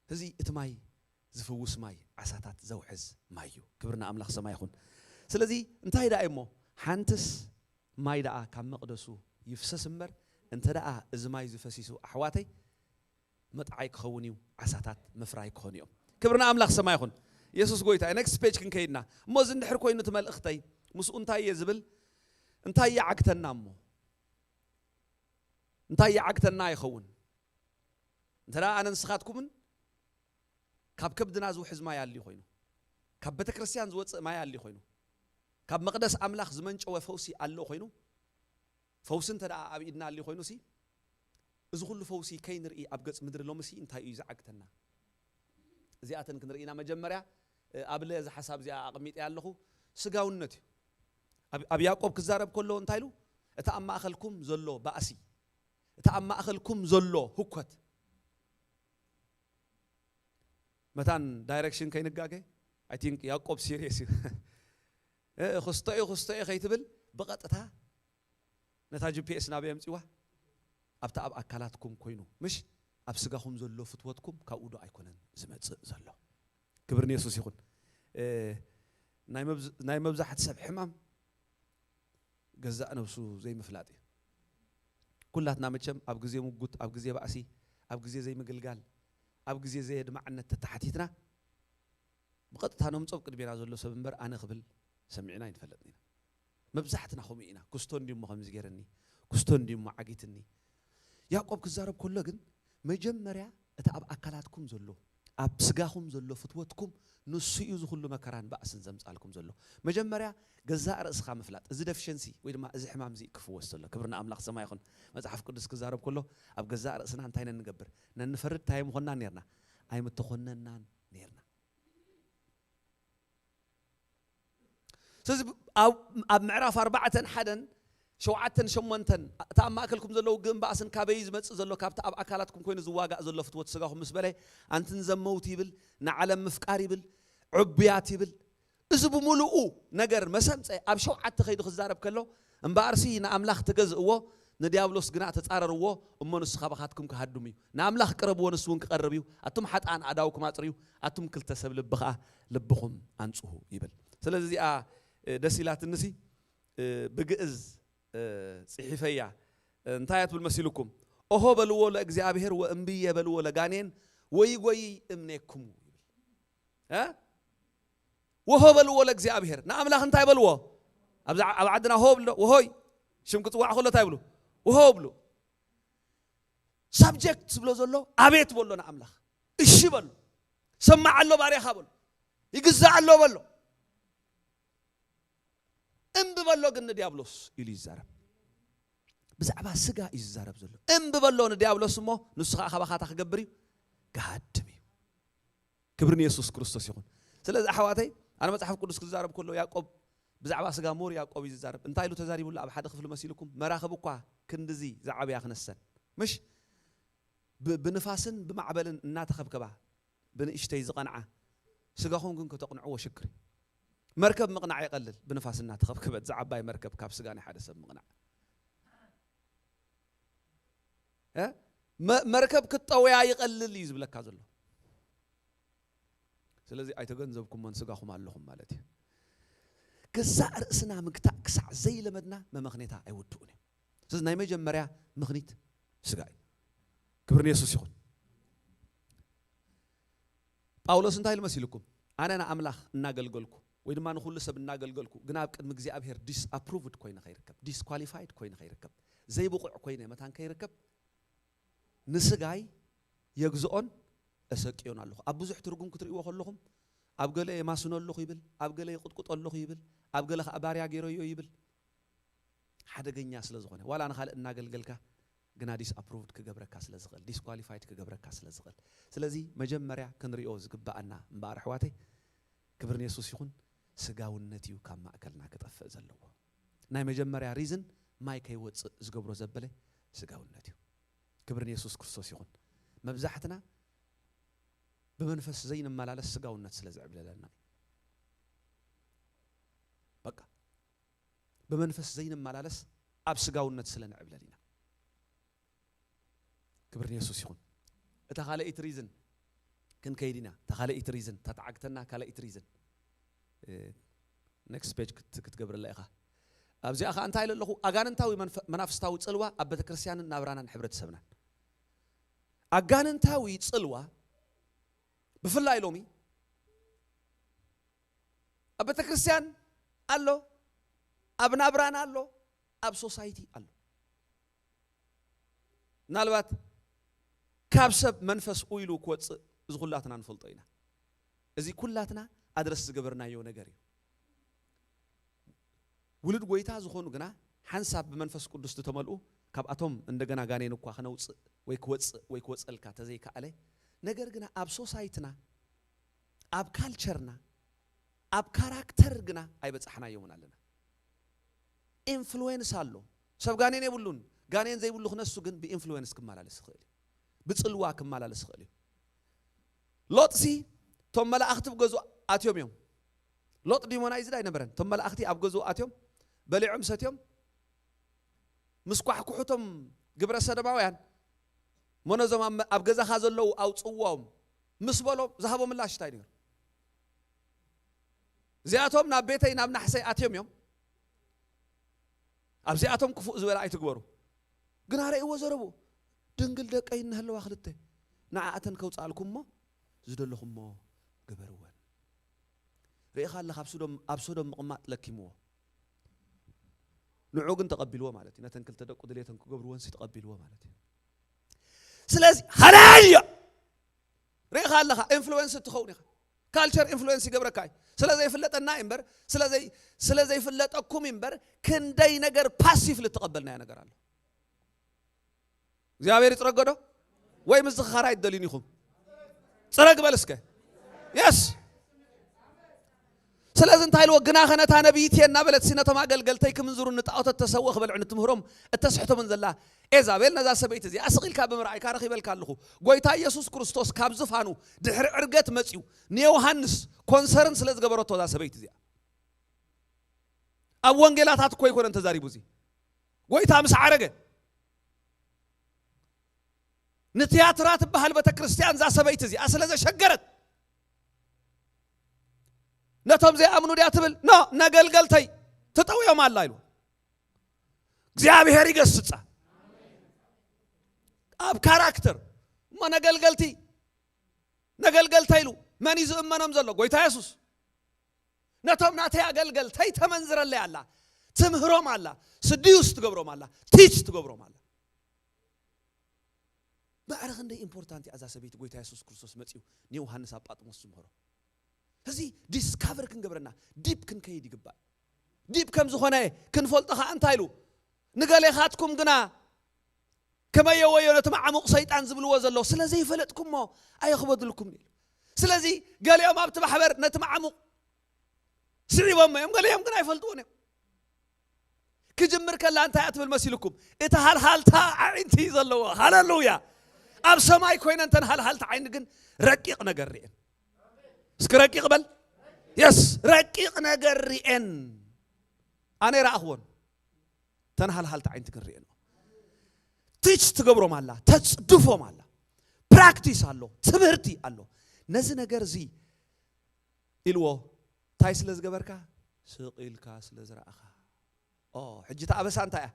እዚ እቲ ማይ ዝፍውስ ማይ፣ ዓሳታት ዘውሕዝ ማይ እዩ። ክብሪ ንኣምላኽ ሰማይ ይኹን። ስለዚ እንታይ ደኣ እሞ፣ ሓንትስ ማይ ደኣ ካብ መቕደሱ ይፍሰስ እምበር፣ እንተ ደኣ እዚ ማይ እዚ ፈሲሱ፣ ኣሕዋተይ፣ መጥዓይ ክኸውን እዩ፣ ዓሳታት ምፍራይ ክኾኑ እዮም። ክብሪ ንኣምላኽ ሰማይ ይኹን። የሱስ ጎይታ እዩ። ኔክስት ፔጅ ክንከይድና። እሞ እዚ እንድሕር ኮይኑ እቲ መልእኽተይ፣ ምስኡ እንታይ እየ ዝብል? እንታይ ይዓግተና እሞ? እንታይ ይዓግተና ይኸውን? እንተ ደኣ ኣነ ንስኻትኩምን ካብ ከብድና ዝውሕዝ ማይ ኣልዩ ኮይኑ፣ ካብ ቤተ ክርስቲያን ዝወጽእ ማይ ኣልዩ ኮይኑ፣ ካብ መቕደስ ኣምላኽ ዝመንጨወ ፈውሲ ኣሎ ኮይኑ፣ ፈውሲ እንተ ደኣ ኣብ ኢድና ኣልዩ ኮይኑሲ፣ እዚ ኩሉ ፈውሲ ከይንርኢ ኣብ ገጽ ምድሪ ሎምሲ እንታይ እዩ ዝዓግተና? እዚኣተን ክንርኢ ኢና። መጀመርያ፣ እ፣ ኣብ ለ እዛ ሓሳብ እዚኣ ኣቐሚጠያ ኣለኹ። ስጋውነት እዩ። ኣብ፣ ኣብ ያዕቆብ ክዛረብ ከሎ እንታይ ኢሉ? እቲ ኣብ ማእከልኩም ዘሎ ባእሲ፣ እቲ ኣብ ማእከልኩም ዘሎ ህኮት። መታን ዳይሬክሽን ከይንጋገ፣ ኣይ ቲንክ ያዕቆብ ሲሪየስ እዩ። እ፣ ክስቶ እዩ፣ ክስቶ እዩ ከይትብል፣ ብቐጥታ ነታ ጂ ፒ ኤስ ናበይ ኣምጺዋ? ኣብታ ኣብ ኣካላትኩም ኮይኑ፣ ምሽ ኣብ ስጋኹም ዘሎ ፍትወትኩም ካብኡ ዶ ኣይኮነን ዝመጽእ ዘሎ? ክብሪ ንየሱስ ይኹን። እ፣ ናይ መብዝ-፣ ናይ መብዛሕቲ ሰብ ሕማም ገዛእ ነብሱ ዘይምፍላጥ እዩ። ኩላትና መቸም ኣብ ግዜ ምጉት፣ ኣብ ግዜ ባእሲ፣ ኣብ ግዜ ዘይምግልጋል፣ ኣብ ግዜ ዘየድማዕነት ተተሓቲትና፣ ብቐጥታ ነምጾ ኣብ ቅድሜና ዘሎ ሰብ እምበር ኣነ ክብል ሰሚዕና ኣይንፈልጥን ኢና። መብዛሕትና ከምኡ ኢና። ክስቶ እንድዩ እሞ ከምዚ ገይርኒ፣ ክስቶ እንድዩ እሞ ዓጊትኒ። ያዕቆብ ክዛረብ ከሎ ግን መጀመርያ እቲ ኣብ ኣካላትኩም ዘሎ፣ ኣብ ስጋኹም ዘሎ ፍትወትኩም፣ ንሱ እዩ እዚ ኩሉ መከራን ባእስን ዘምጻልኩም ዘሎ። መጀመርያ ገዛእ ርእስኻ ምፍላጥ፣ እዚ ደፍሸንሲ ወይ ድማ እዚ ሕማም እዚ ክፍወስ ዘሎ። ክብሪ ንኣምላኽ ሰማይ ይኹን። መጽሓፍ ቅዱስ ክዛረብ ከሎ ኣብ ገዛእ ርእስና እንታይ ነንገብር? ነንፈርድ እንታይ ኣይምኾንናን ኔርና? ኣይምተኾነናን ኔርና። እዚ ኣብ ኣብ ምዕራፍ ኣርባዕተን ሓደን ሸውዓተን ሸሞንተን፣ እታ ኣብ ማእከልኩም ዘለዉ ግእን ባእስን ካበይ ዝመጽእ ዘሎ? ካብቲ ኣብ ኣካላትኩም ኮይኑ ዝዋጋእ ዘሎ ፍትወት ስጋኹም ምስ በለ፣ ኣንቲ ንዘመውቲ ይብል፣ ንዓለም ምፍቃር ይብል፣ ዕቡያት ይብል። እዚ ብምሉኡ ነገር መሰምጸ ኣብ ሸውዓተ ከይዱ ክዛረብ ከሎ፣ እምበኣርሲ ንኣምላኽ ትገዝእዎ፣ ንዲያብሎስ ግና ተጻረርዎ፣ እሞ ንሱ ካባኻትኩም ክሃድም እዩ። ንኣምላኽ ቅረብዎ፣ ንሱ እውን ክቐርብ እዩ። ኣቱም ሓጥኣን ኣእዳውኩም ኣጽርዩ፣ ኣቱም ክልተ ሰብ ልቢ ኸኣ ልብኹም ኣንጽሁ ይብል። ስለዚ እዚኣ፣ እ፣ ደስ ኢላትንሲ፣ እ፣ ብግእዝ፣ እ፣ ጽሒፈያ። እ፣ እንታይ እያ ትብል መሲልኩም? ኦሆ በልዎ ለእግዚኣብሔር ወእምብየ በልዎ ለጋኔን ወይጎይ እምኔክሙ ይብል። እ? ወሆ በልዎ ለእግዚኣብሔር፣ ንኣምላኽ እንታይ በልዎ? ኣብዛ፣ ኣብ ዓድና ሆ ብሎ፣ ወሆይ፣ ሽም ክጽዋዕ ከሎ እንታይ ብሉ? ወሆ ብሉ። ሳብጀክት ዝብሎ ዘሎ ኣቤት በሎ ንኣምላኽ። እሺ በሎ። ሰማዕ ኣሎ ባርያኻ በሎ። ይግዛእ ኣሎ በሎ። እምቢ በሎ ግን ንዲያብሎስ ኢሉ ይዛረብ። ብዛዕባ ስጋ እዩ ዝዛረብ ዘሎ። እምቢ በሎ ንዲያብሎስ እሞ ንሱ ኸኣ ካባኻታ ክገብር እዩ፣ ክሃድም እዩ። ክብሪ ንየሱስ ክርስቶስ ይኹን። ስለዚ ኣሕዋተይ፣ ኣነ መጽሓፍ ቅዱስ ክዛረብ ከሎ ያዕቆብ ብዛዕባ ስጋ ሞር ያዕቆብ እዩ ዝዛረብ። እንታይ ኢሉ ተዛሪቡሉ ኣብ ሓደ ክፍሊ መሲልኩም? መራኽብ እኳ ክንድዚ ዝዓበያ ክነሰን፣ ምሽ? ብ-፣ ብንፋስን ብማዕበልን እናተኸብከባ ብንእሽተይ ዝቐንዓ፣ ስጋኹም ግን ከተቕንዕዎ ሽክር እዩ። መርከብ ምቕናዕ ይቐልል፣ ብንፋስ እናተኸብከበት ዝዓባይ መርከብ ካብ ስጋ ናይ ሓደ ሰብ ምቕናዕ። እ? መ-፣ መርከብ ክትጠውያ ይቐልል እዩ ዝብለካ ዘሎ። ስለዚ ኣይተገንዘብኩሞን ስጋኹም ኣለኹም ማለት እዩ። ገዛእ ርእስና ምግታእ ክሳዕ ዘይለመድና መመኽኔታ ኣይውድኡን እዩ። ስለዚ ናይ መጀመርያ ምኽኒት ስጋ እዩ። ክብሪ ንየሱስ ይኹን። ጳውሎስ እንታይ ኢሉ መሲልኩም? ኣነ ንኣምላኽ እናገልገልኩ ወይ ድማ ንኹሉ ሰብ እናገልገልኩ፣ ግን ኣብ ቅድሚ እግዚኣብሔር ዲስኣፕሩቭድ ኮይነ ከይርከብ፣ ዲስኳሊፋይድ ኮይነ ከይርከብ፣ ዘይብቑዕ ኮይነ መታን ከይርከብ፣ ንስጋይ የግዝኦን እሰቅዮን ኣለኹ። ኣብ ብዙሕ ትርጉም ክትርእይዎ ከለኹም፣ ኣብ ገለ የማስኖ ኣለኹ ይብል፣ ኣብ ገለ ይቕጥቅጦ ኣለኹ ይብል፣ ኣብ ገለ ኸኣ ባርያ ገይረዮ ይብል። ሓደገኛ ስለ ዝኾነ፣ ዋላ ንኻልእ እናገልገልካ ግና ዲስኣፕሩቭድ ክገብረካ ስለ ዝኽእል፣ ዲስኳሊፋይድ ክገብረካ ስለ ዝኽእል። ስለዚ መጀመርያ ክንሪኦ ዝግብኣና እምበኣር ኣሕዋተይ፣ ክብሪ ንየሱስ ይኹን፣ ስጋውነት እዩ ካብ ማእከልና ክጠፍእ ዘለዎ። ናይ መጀመርያ ሪዝን ማይ ከይወጽእ ዝገብሮ ዘበለ ስጋውነት እዩ። ክብሪ ንየሱስ ክርስቶስ ይኹን። መብዛሕትና ብመንፈስ ዘይንመላለስ ስጋውነት ስለ ዝዕብለለና እዩ። በቃ ብመንፈስ ዘይንመላለስ ኣብ ስጋውነት ስለ ንዕብለል ኢና። ክብሪ ንየሱስ ይኹን። እታ ካልኣይቲ ሪዝን ክንከይድ ኢና። እታ ካልኣይቲ ሪዝን፣ እታ ተዓግተና ካልኣይቲ ሪዝን። እ፣ ኔክስት ፔጅ ክት-፣ ክትገብረላ ኢኻ። ኣብዚኣ ኸኣ እንታይ ኢለ ኣለኹ? ኣጋንንታዊ መንፈ-፣ መናፍስታዊ ጽልዋ ኣብ ቤተክርስትያንን ናብራናን ሕብረተሰብናን። ኣጋንንታዊ ጽልዋ ብፍላይ ሎሚ ኣብ ቤተክርስትያን ኣሎ፣ ኣብ ናብራና ኣሎ፣ ኣብ ሶሳይቲ ኣሎ። ምናልባት ካብ ሰብ መንፈስ ኡይሉ ክወጽእ እዚ ኩላትና ንፈልጦ ኢና። እዚ ኩላትና ኣድረስ ዝገበርናዮ ነገር እዩ። ውሉድ ጎይታ ዝኾኑ ግና ሓንሳብ ብመንፈስ ቅዱስ ዝተመልኡ፣ ካብኣቶም እንደገና ጋኔን እኳ ክነውጽእ ወይ ክወጽእ ወይ ክወጸልካ ተዘይከኣለ፣ ነገር ግና ኣብ ሶሳይትና፣ ኣብ ካልቸርና፣ ኣብ ካራክተር ግና ኣይበጻሕናዮምን ኣለና። ኢንፍሉዌንስ ኣሎ። ሰብ ጋኔን የብሉን። ጋኔን ዘይብሉ ክነሱ ግን ብኢንፍሉዌንስ ክመላለስ ይኽእል እዩ። ብጽልዋ ክመላለስ ይኽእል እዩ። ሎጥሲ፣ እቶም መላእኽቲ ብገዝኡ ኣትዮም እዮም። ሎጥ ዲሞናይዝድ ኣይነበረን። እቶም መላእኽቲ ኣብ ገዝኡ ኣትዮም፣ በሊዖም ሰትዮም፣ ምስ ኳሕኩሑቶም ግብረ ሰዶማውያን፣ እሞ ነዞም ኣብ፣ ኣብ ገዛኻ ዘለዉ ኣውጽዎም ምስ በሎም፣ ዝሃቦ ምላሽ እንታይ ነይሩ? እዚኣቶም ናብ ቤተይ፣ ናብ ናሕሰይ ኣትዮም እዮም። ኣብዚኣቶም ክፉእ ዝበለ ኣይትግበሩ። ግን ኣረእዎ ዘረቡ፣ ድንግል ደቀይ እነህለዋ ክልተ፣ ንዓኣተን ከውፅኣልኩም እሞ ዝደለኹሞ ግበርወን። ርኢኻ ኣለኻ፣ ኣብ ሶዶም፣ ኣብ ሶዶም ምቕማጥ ለኪምዎ። ንዑ ግን ተቐቢልዎ ማለት እዩ። ነተን ክልተ ደቁ ድሌተን ክገብርወንሲ ተቐቢልዎ ማለት እዩ። ስለዚ ሃሌሉያ! ርኢኻ ኣለኻ፣ ኢንፍሉዌንስ እትኸውን ኢኻ። ካልቸር ኢንፍሉዌንስ ይገብረካ እዩ። ስለ ዘይፍለጠና እዩ እምበር፣ ስለ ዘይ-፣ ስለ ዘይፍለጠኩም እዩ እምበር፣ ክንደይ ነገር ፓሲቭ ልትቐበልናዮ ነገር ኣሎ። እግዚኣብሔር ይጽረጎ ዶ? ወይ ምዝኽኻር ኣይትደልዩን ኢኹም? ጽረግ በል እስከ። የስ። ስለዚ እንታይ ኢልዎ? ግናኸ ነታ ነብይት እየ እናበለት ሲ ነቶም ኣገልገልተይ ክምንዝሩ ንጣዖት እተሰውኦ ክበልዑ ንትምህሮም እተስሕቶምን ዘላ ኤዛቤል ነዛ ሰበይቲ እዚኣ ስቕ ኢልካ ብምርኣይካ ረኺበልካ ኣለኹ። ጎይታ ኢየሱስ ክርስቶስ ካብ ዝፋኑ ድሕሪ ዕርገት መጺኡ ንዮሃንስ ኮንሰርን ስለ ዝገበረቶ እዛ ሰበይቲ እዚኣ ኣብ ወንጌላታት እኮ ኣይኮነን ተዛሪቡ። እዚ ጎይታ ምስ ዓረገ ንትያትራ ትበሃል ቤተ ክርስቲያን እዛ ሰበይቲ እዚኣ ስለ ዘሸገረት ነቶም ዘይኣምኑ ድያ ትብል? ኖ፣ ነገልገልተይ ትጠውዮም ኣላ ኢሉ እግዚኣብሔር ይገስጻ። ኣብ ካራክተር እሞ ነገልገልቲ ነገልገልተ ኢሉ መን እዩ ዝእመኖም ዘሎ? ጎይታ የሱስ። ነቶም ናተይ ኣገልገልተይ ተመንዝረለይ ኣላ፣ ትምህሮም ኣላ፣ ስድዩስ ትገብሮም ኣላ፣ ቲች ትገብሮም ኣላ። ማዕረ ክንደይ ኢምፖርታንት እያ እዛ ሰበይቲ። ጎይታ የሱስ ክርስቶስ መጺኡ ንዮሃንስ ኣብ ጳጥሞስ ዝምህሮ። እዚ ዲስካቨር ክንገብረና ዲፕ ክንከይድ ይግባእ። ዲፕ ከም ዝኾነ ክንፈልጦ ኸዓ እንታይ ኢሉ? ንገሌኻትኩም ግና ከመየ ወዮ ነቲ መዓሙቕ ሰይጣን ዝብልዎ ዘለዉ ስለ ዘይፈለጥኩሞ ኣየኽበድልኩም ኢሉ። ስለዚ ገሊኦም ኣብቲ ማሕበር ነቲ መዓሙቕ ስዒቦሞ እዮም፣ ገሊኦም ግን ኣይፈልጥዎን እዮም። ክጅምር ከላ እንታይ እያ ትብል መሲልኩም? እቲ ሃልሃልታ ኣዒንቲ እዩ ዘለዎ። ሃሌሉያ! ኣብ ሰማይ ኮይነን እተን ሃልሃልታ ዓይኒ ግን ረቂቕ ነገር ርኤን። እስኪ ረቂቕ በል። የስ፣ ረቂቕ ነገር ርኤን። ኣነ ይረኣኽዎን። እተን ሃልሃልታ ዓይንቲ ግን ርኤን። ቲች ትገብሮም ኣላ፣ ተጽድፎም ኣላ። ፕራክቲስ ኣሎ፣ ትምህርቲ ኣሎ። ነዚ ነገር እዚ ኢልዎ እንታይ ስለ ዝገበርካ? ስቕ ኢልካ ስለ ዝረኣኻ። ኦ፣ ሕጂ እቲ ኣበሳ እንታይ እያ?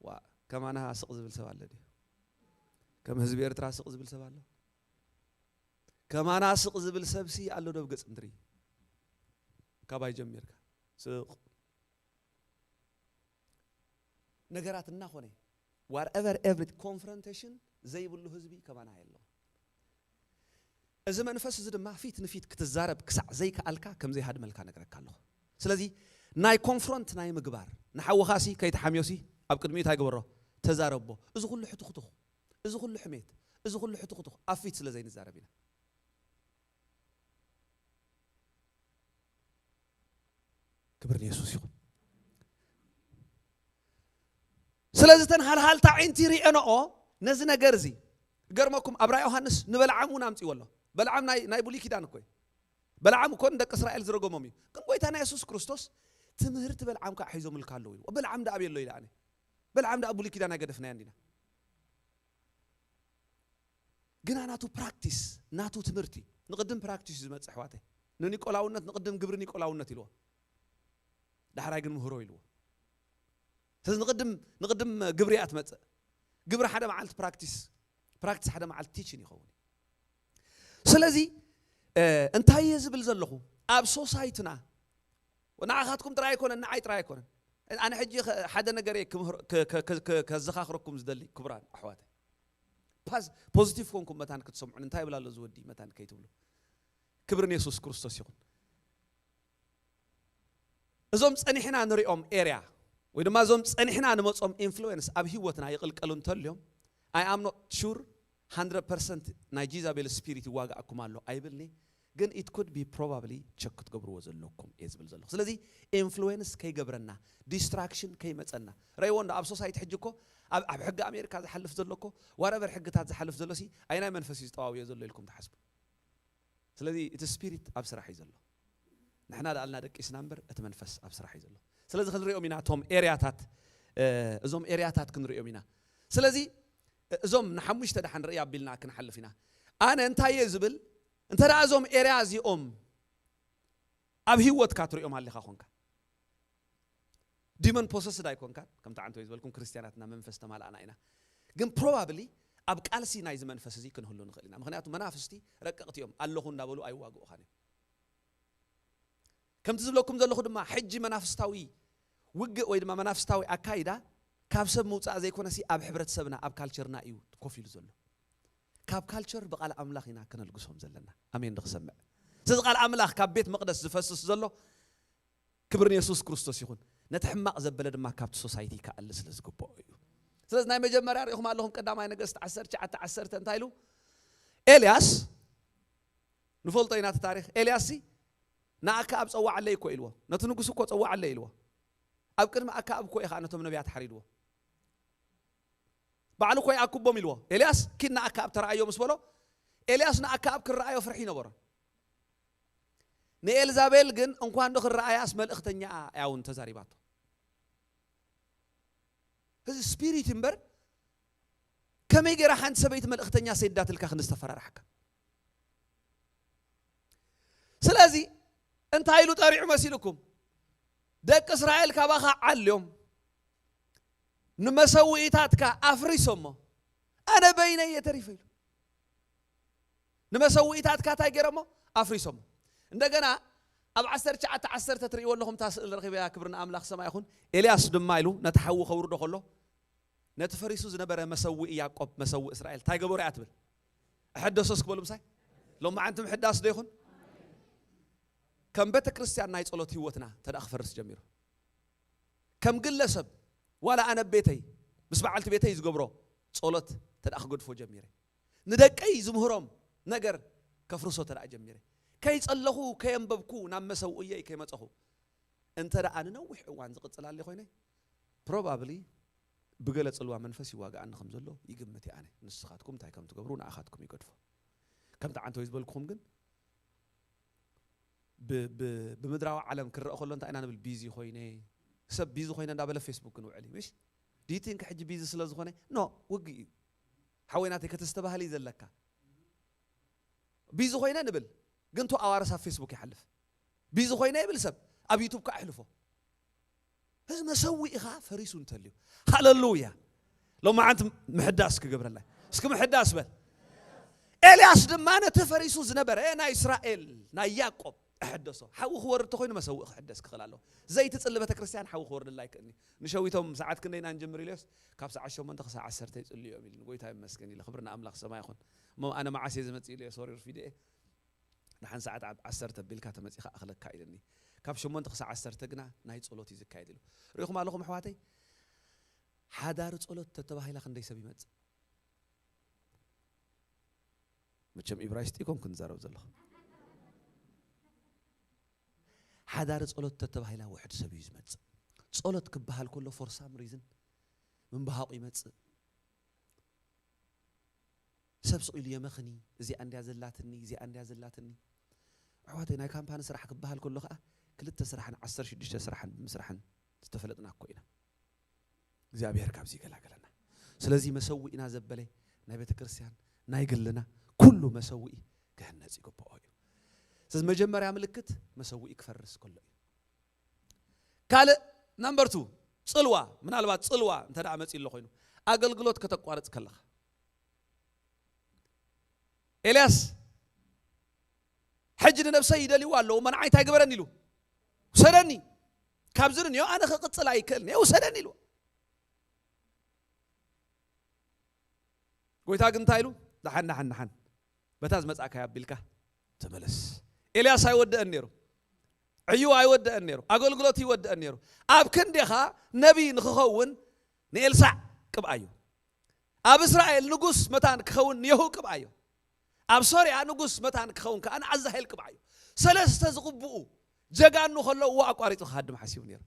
ዋ፣ ከማና ስቕ ዝብል ሰብ ኣሎ ድዩ? ከም ህዝቢ ኤርትራ ስቕ ዝብል ሰብ ኣሎ? ከማና ስቕ ዝብል ሰብሲ ኣሎ ዶ ኣብ ገጽ ምድሪ? ካባይ ጀሚርካ ስቕ። ነገራት እናኾነ፣ whatever every ኮንፍሮንቴሽን ዘይብሉ ህዝቢ ከማና የለውን። እዚ መንፈስ እዚ ድማ ፊት ንፊት ክትዛረብ ክሳዕ ዘይከኣልካ ከም ዘይሃድመልካ ነግረካ ኣለኹ። ስለዚ ናይ ኮንፍሮንት ናይ ምግባር፣ ንሓውኻሲ ከይትሓምዮሲ ኣብ ቅድሚኡ እንታይ ግበሮ? ተዛረቦ። እዚ ኩሉ ሕቱኽቱኽ፣ እዚ ኩሉ ሕሜት፣ እዚ ኩሉ ሕቱኽቱኽ ኣብ ፊት ስለ ዘይንዛረብ ኢና። ክብር ንየሱስ ይኹን። ስለዚ እተን ሃልሃልታ ዓይንቲ ርእየንኦ ነዚ ነገር እዚ። ገርመኩም ኣብ ራእይ ዮሃንስ ንበልዓም እውን ኣምጺዎ ኣሎ። በልዓም ናይ፣ ናይ ብሉይ ኪዳን እኮ እዩ። በልዓም እኮ ንደቂ እስራኤል ዝረገሞም እዩ። ግን ጎይታና የሱስ ክርስቶስ ትምህርቲ በልዓም ከዓ ሒዞምልካ ኣለዉ ኢሉ። በልዓም ደኣ ኣበይ ኣሎ ኢለ ኣነ። በልዓም ደኣ ብሉይ ኪዳን ኣይገደፍናዮን ዲና? ግና ናቱ ፕራክቲስ፣ ናቱ ትምህርቲ። ንቕድም ፕራክቲስ እዩ ዝመጽእ ኣሕዋተይ። ንኒቆላውነት ንቕድም ግብሪ ኒቆላውነት ኢልዎ። ዳሕራይ ግን ምህሮ ኢልዎ። ስለዚ ንቕድም፣ ንቕድም ግብሪ እያ ትመጽእ። ግብሪ ሓደ መዓልቲ ፕራክቲስ፣ ፕራክቲስ ሓደ መዓልቲ ቲችን ይኸውን። ስለዚ፣ እ፣ እንታይ እየ ዝብል ዘለኹ? ኣብ ሶሳይትና፣ ንዓኻትኩም ጥራይ ኣይኮነን፣ ንዓይ ጥራይ ኣይኮነን። ኣነ ሕጂ ኸ-፣ ሓደ ነገር እየ ክምህሮ-፣ ከ-፣ ከ-፣ ከ-፣ ከ-፣ ከዘኻኽረኩም ዝደሊ ክቡራን ኣሕዋተይ። ፓዝ-፣ ፖዚቲቭ ኮንኩም መታን ክትሰምዑን እንታይ ይብል ኣሎ እዚ ወዲ መታን ከይትብሉ። ክብሪ ንየሱስ ክርስቶስ ይኹን። እዞም ጸኒሕና ንሪኦም ኤርያ ወይ ድማ እዞም ጸኒሕና ንመጾም ኢንፍሉዌንስ ኣብ ህይወትና ይቕልቀሉ እንተልዮም፣ I am not sure hundred percent ናይ ጂዛቤል ስፒሪት ይዋጋእኩም ኣሎ ኣይብልኒ፣ ግን it could be probably ቸክ ክትገብርዎ ዘለኩም እየ ዝብል ዘለኹ። ስለዚ ኢንፍሉዌንስ ከይገብረና፣ ዲስትራክሽን ከይመጸና። ረይዎ እንዶ ኣብ ሶሳይቲ ሕጂ እኮ ኣብ፣ ኣብ ሕጊ ኣሜሪካ ዝሓልፍ ዘሎ እኮ፣ ዋረቨር ሕግታት ዝሓልፍ ዘሎ ሲ ኣይናይ መንፈስ እዩ ዝጠዋውዮ ዘሎ ኢልኩም ትሓስቡ? ስለዚ እቲ ስፒሪት ኣብ ስራሕ እዩ ዘሎ። ንሕና ደኣ ኣልና ደቂስና እምበር እቲ መንፈስ ኣብ ስራሕ እዩ ዘሎ። ስለዚ ክንሪኦም ኢና እቶም ኤርያታት፣ እ፣ እዞም ኤርያታት ክንሪኦም ኢና። ስለዚ፣ እ፣ እዞም ንሓሙሽተ ደሓን ርኢ ኣቢልና ክንሓልፍ ኢና። ኣነ እንታይ እየ ዝብል? እንተ ደኣ እዞም ኤርያ እዚኦም ኣብ ህይወትካ ትሪኦም ኣለኻ ኾንካ፣ ዲመን ፖሰስድ ኣይኮንካን፣ ከምቲ ዓንተወይ ዝበልኩም ክርስትያናትና መንፈስ ተማላእና ኢና። ግን ፕሮባብሊ ኣብ ቃልሲ ናይዚ መንፈስ እዚ ክንህሉ ንኽእል ኢና። ምኽንያቱ መናፍስቲ ረቀቕቲ እዮም፣ ኣለኹ እንዳበሉ ኣይዋግኡኻን እዮም። ከምቲ ዝብለኩም ዘለኹ ድማ ሕጂ መናፍስታዊ ውግእ ወይ ድማ መናፍስታዊ ኣካይዳ ካብ ሰብ ምውጻእ ዘይኮነሲ ኣብ ሕብረተሰብና፣ ኣብ ካልቸርና እዩ ኮፍ ኢሉ ዘሎ። ካብ ካልቸር ብቓል ኣምላኽ ኢና ከነልግሶም ዘለና። ኣሜን ዶ ክሰምዕ? ስለዚ ቃል ኣምላኽ ካብ ቤት መቕደስ ዝፈስስ ዘሎ ክብሪ ንየሱስ ክርስቶስ ይኹን። ነቲ ሕማቕ ዘበለ ድማ ካብቲ ሶሳይቲ ክኣሊ ስለ ዝግብኦ እዩ። ስለዚ ናይ መጀመርያ ርኢኹም ኣለኹም፣ ቀዳማይ ነገስት ዓሰርተ ትሽዓተ ዓሰርተ እንታይ ኢሉ? ኤልያስ፣ ንፈልጦ ኢና እቲ ታሪኽ። ኤልያስ ሲ ንኣከኣብ ጸዋዓለይ እኮ ኢልዎ። ነቲ ንጉስ እኮ ጸዋዓለይ ኢልዎ። ኣብ ቅድሚ ኣከኣብ እኮ እዩ ኸዓ ነቶም ነቢያት ሓሪድዎ። ባዕሉ እኮ ይኣክቦም ኢልዎ። ኤልያስ ኪድ ንኣከኣብ ተረኣዮ ምስ በሎ፣ ኤልያስ ንኣከኣብ ክረኣዮ ፍርሒ ነበሮ። ንኤልዛቤል ግን እንኳን ዶ ክረኣያስ መልእኽተኛ እያ እውን ተዛሪባቶ። እዚ ስፒሪት እምበር ከመይ ገይራ ሓንቲ ሰበይቲ መልእኽተኛ ሰይዳትልካ ክንዝተፈራርሓካ። ስለዚ እንታይ ኢሉ ጠሪዑ መሲልኩም? ደቂ እስራኤል ካባኻ ዓልዮም ንመሰውኢታትካ ኣፍሪሶሞ፣ ኣነ በይነይ እየ ተሪፈ ኢሉ። ንመሰውኢታትካ እንታይ ገይሮሞ? ኣፍሪሶሞ። እንደገና ኣብ ዓሰርተ ትሽዓተ ዓሰርተ ትርእይዎ ኣለኹም፣ እታ ስእሊ ረኺበያ፣ ክብሪ ንኣምላኽ ሰማይ ይኹን። ኤልያስ ድማ ኢሉ ነቲ ሓዊ ከውርዶ ከሎ፣ ነቲ ፈሪሱ ዝነበረ መሰውኢ ያዕቆብ፣ መሰውኢ እስራኤል እንታይ ገበሮ እያ ትብል? ኣሐደሶ እስኪ በሉ ምሳይ። ሎማዓንቲ ምሕዳስ ዶ ይኹን? ከም ቤተ ክርስቲያን ናይ ጸሎት ህይወትና ተደኣ ክፈርስ ጀሚሩ፣ ከም ግለሰብ ዋላ ኣነ ቤተይ ምስ በዓልቲ ቤተይ ዝገብሮ ጸሎት ተደኣ ክገድፎ ጀሚረ፣ ንደቀይ ዝምህሮም ነገር ከፍርሶ ተደኣ ጀሚረ፣ ከይጸለኹ ከየንበብኩ ናብ መሰውእየይ ከይመጸኹ እንተ ደኣ ንነዊሕ እዋን ዝቕጽል ኣለ ኮይነ፣ ፕሮባብሊ ብገለ ጽልዋ መንፈስ ይዋግኣኒ ከም ዘሎ ይግምት እየ ኣነ። ንስኻትኩም እንታይ ከም ትገብሩ ንኣኻትኩም ይገድፎ። ከምቲ ዓንተወይ ዝበልኩኹም ግን፣ ብ-፣ ብ-፣ ብምድራዊ ዓለም ክረአ ከሎ እንታይ ኢና ንብል? ቢዚ ኮይነ፣ ሰብ ቢዚ ኮይነ እንዳበለ ፌስቡክ ክንውዕል እዩ፣ ምሽ? Do you think ሕጂ ቢዚ ስለ ዝኾነ? ኖ፣ ውግእ እዩ። ሓወይ ናተይ ከተስተባህል እዩ ዘለካ። ቢዚ ኮይነ ንብል፣ ግን ቱ ኣዋርስ ኣብ ፌስቡክ ይሓልፍ። ቢዚ ኮይነ ይብል ሰብ፣ ኣብ ዩቱብ ከኣ ኣሕልፎ። እዚ መሰውኢኻ ፈሪሱ እንተልዩ። ሃለሉያ። ሎማዓንቲ ምሕዳስ ክገብረላ። እስኪ ምሕዳስ በል። ኤልያስ ድማ ነቲ ፈሪሱ ዝነበረ ናይ እስራኤል፣ ናይ ያዕቆብ ኣሐደሶ። ሓዊ ክወርድ ተኾይኑ መሰውኢ ክሕደስ ክኽእል ኣለዎ። ዘይትጽሊ ቤተክርስትያን ሓዊ ክወርድላ ኣይክእልኒ። ንሸዊቶም ሰዓት ክንደይ ኢና ንጀምር ኢለዮስ፣ ካብ ሰዓት ሸሞንተ ክሳዕ ዓሰርተ ይጽልዩ እዮም ኢሉ። ጎይታ ይመስገን ኢለ። ክብሪ ንኣምላኽ ሰማይ ይኹን። እሞ ኣነ መዓስ እየ ዝመጽእ ኢለዮ፣ ሶሪ ርፊደ እየ። ንሓን ሰዓት ኣብ ዓሰርተ ኣቢልካ ተመጺኻ እኽለካ ኢልኒ። ካብ ሸሞንተ ክሳዕ ዓሰርተ ግና ናይ ጸሎት እዩ ዝካየድ ኢሉ። ርኢኹም ኣለኹም ኣሕዋተይ? ሓዳር ጸሎት ተተባሂላ ክንደይ ሰብ ይመጽእ? መቸም ኢብራይስጢ ይኮንኩ ንዛረብ ዘለኹ። ሓዳር ጸሎት ተተባሂላ ውሕድ ሰብ እዩ ዝመጽእ። ጸሎት ክበሃል ከሎ for some reason ምንባሃቑ ይመጽእ። ሰብ ስቕ ኢሉ የመኽኒ፣ እዚኣ እንድያ ዘላትኒ፣ እዚኣ እንድያ ዘላትኒ። ኣሕዋተይ፣ ናይ ካምፓኒ ስራሕ ክበሃል ከሎ ኸኣ ክልተ ስራሕን ዓሰርተ ሽዱሽተ ስራሕን ብምስራሕን ዝተፈለጥና እኮ ኢና። እግዚኣብሔር ካብዚ ይገላገለና። ስለዚ መሰውኢና ዘበለ ናይ ቤተ ክርስቲያን፣ ናይ ግልና፣ ኩሉ መሰውኢ ክህነጽ ይግብኦ እዩ። ስለዚ መጀመርያ ምልክት መሰውኢ ክፈርስ ከሎ እዩ። ካልእ፣ ነምበር ቱ፣ ጽልዋ። ምናልባት ጽልዋ እንተ ደኣ መጺኡ ኣሎ ኮይኑ፣ ኣገልግሎት ከተቋርጽ ከለኻ፣ ኤልያስ፣ "ሕጂ ንነብሰይ ይደልይዋ ኣለዉ፣ እሞ ንዓይ እንታይ ግበረኒ?" ኢሉ፣ "ውሰደኒ፣ ካብዚ ንዮ ኣነ ክቕጽል ኣይክእልን እየ፣ ውሰደኒ" ኢሉ። ጎይታ ግን እንታይ ኢሉ? "ደሓን፣ ደሓን፣ ደሓን፣ በታ ዝመጻእካያ ኣቢልካ ተመለስ።" ኤልያስ ኣይወደአን ነይሩ፣ ዕዩ ኣይወደአን ነይሩ፣ ኣገልግሎት ይወደአን ነይሩ። ኣብ ክንዴኻ ነቢይ ንኽኸውን ንኤልሳዕ ቅብኣዮ። ኣብ እስራኤል ንጉስ መታን ክኸውን ንየሁ ቅብኣዮ። ኣብ ሶርያ ንጉስ መታን ክኸውን ከኣ ንኣዛሄል ቅብኣዮ። ሰለስተ ዝቕብኡ ጀጋኑ ከለውዎ ኣቋሪጹ ክሃድም ሓሲቡ ነይሩ።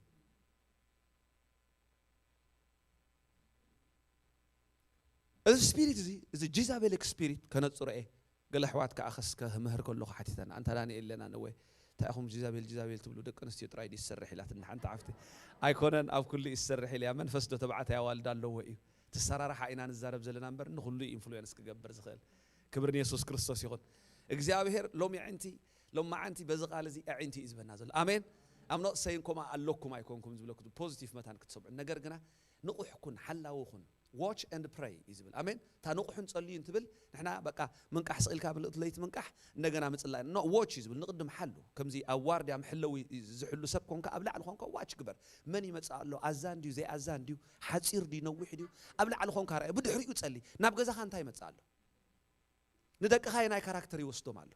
እዚ ስፒሪት እዚ፣ እዚ ጂዛቤሊክ ስፒሪት ከነጽሮ እየ። ገለ ኣሕዋት ከኣ ከስ ከምህር ከለኹ ሓቲተና፣ "ኣንታ ዳንኤል ኣለና ነወ፣ እንታይ ኢኹም ጂዛቤል ጂዛቤል ትብሉ? ደቂ ኣንስትዮ ጥራይ ድዩ ዝሰርሕ?" ኢላትኒ ሓንቲ ሓፍቲ። "ኣይኮነን፣ ኣብ ኩሉ እዩ ዝሰርሕ" ኢለያ። "መንፈስ ዶ ተባዕታይ ኣዋልድ ኣለዎ እዩ? ትሰራርሓ ኢና ንዛረብ ዘለና እምበር፣ ንኹሉ እዩ ኢንፍሉዌንስ ክገብር ዝኽእል።" ክብሪ ንየሱስ ክርስቶስ ይኹን። እግዚኣብሔር ሎም የዕንቲ፣ ሎማዓንቲ በዚ ቃል እዚ ኣዒንቲ እዩ ዝበና ዘሎ። ኣሜን። I'm not saying ከምኡ ኣለኩም ኣይኮንኩም ዝብለኩ፣ ፖዚቲቭ መታን ክትሰምዑ። ነገር ግና ንቑሕ ኩን፣ ሓላዊ ኩን። Watch and pray እዩ ዝብል። ኣሜን። እታ ንቑሕን ጸልዩን ትብል፣ ንሕና በቃ ምንቃሕ ስቕ ኢልካ ምልእቲ ለይቲ ምንቃሕ፣ እንደገና ምጽላይ። No, watch እዩ ዝብል። ንቕድም ሓሉ። ከምዚ ኣብ ዋርድያ መሐለዊ ዝሕሉ ሰብ ኮንካ፣ ኣብ ላዕሊ ኮንካ ዋች ግበር። መን ይመጽእ ኣሎ? ኣዛን ድዩ ዘይኣዛን ድዩ? ሓጺር ድዩ ነዊሕ ድዩ? ኣብ ላዕሊ ኮንካ ርኣዮ። ብድሕሪኡ ጸሊ። ናብ ገዛኻ እንታይ ይመጽእ ኣሎ? ንደቅኻ የናይ ካራክተር ይወስዶም ኣሎ?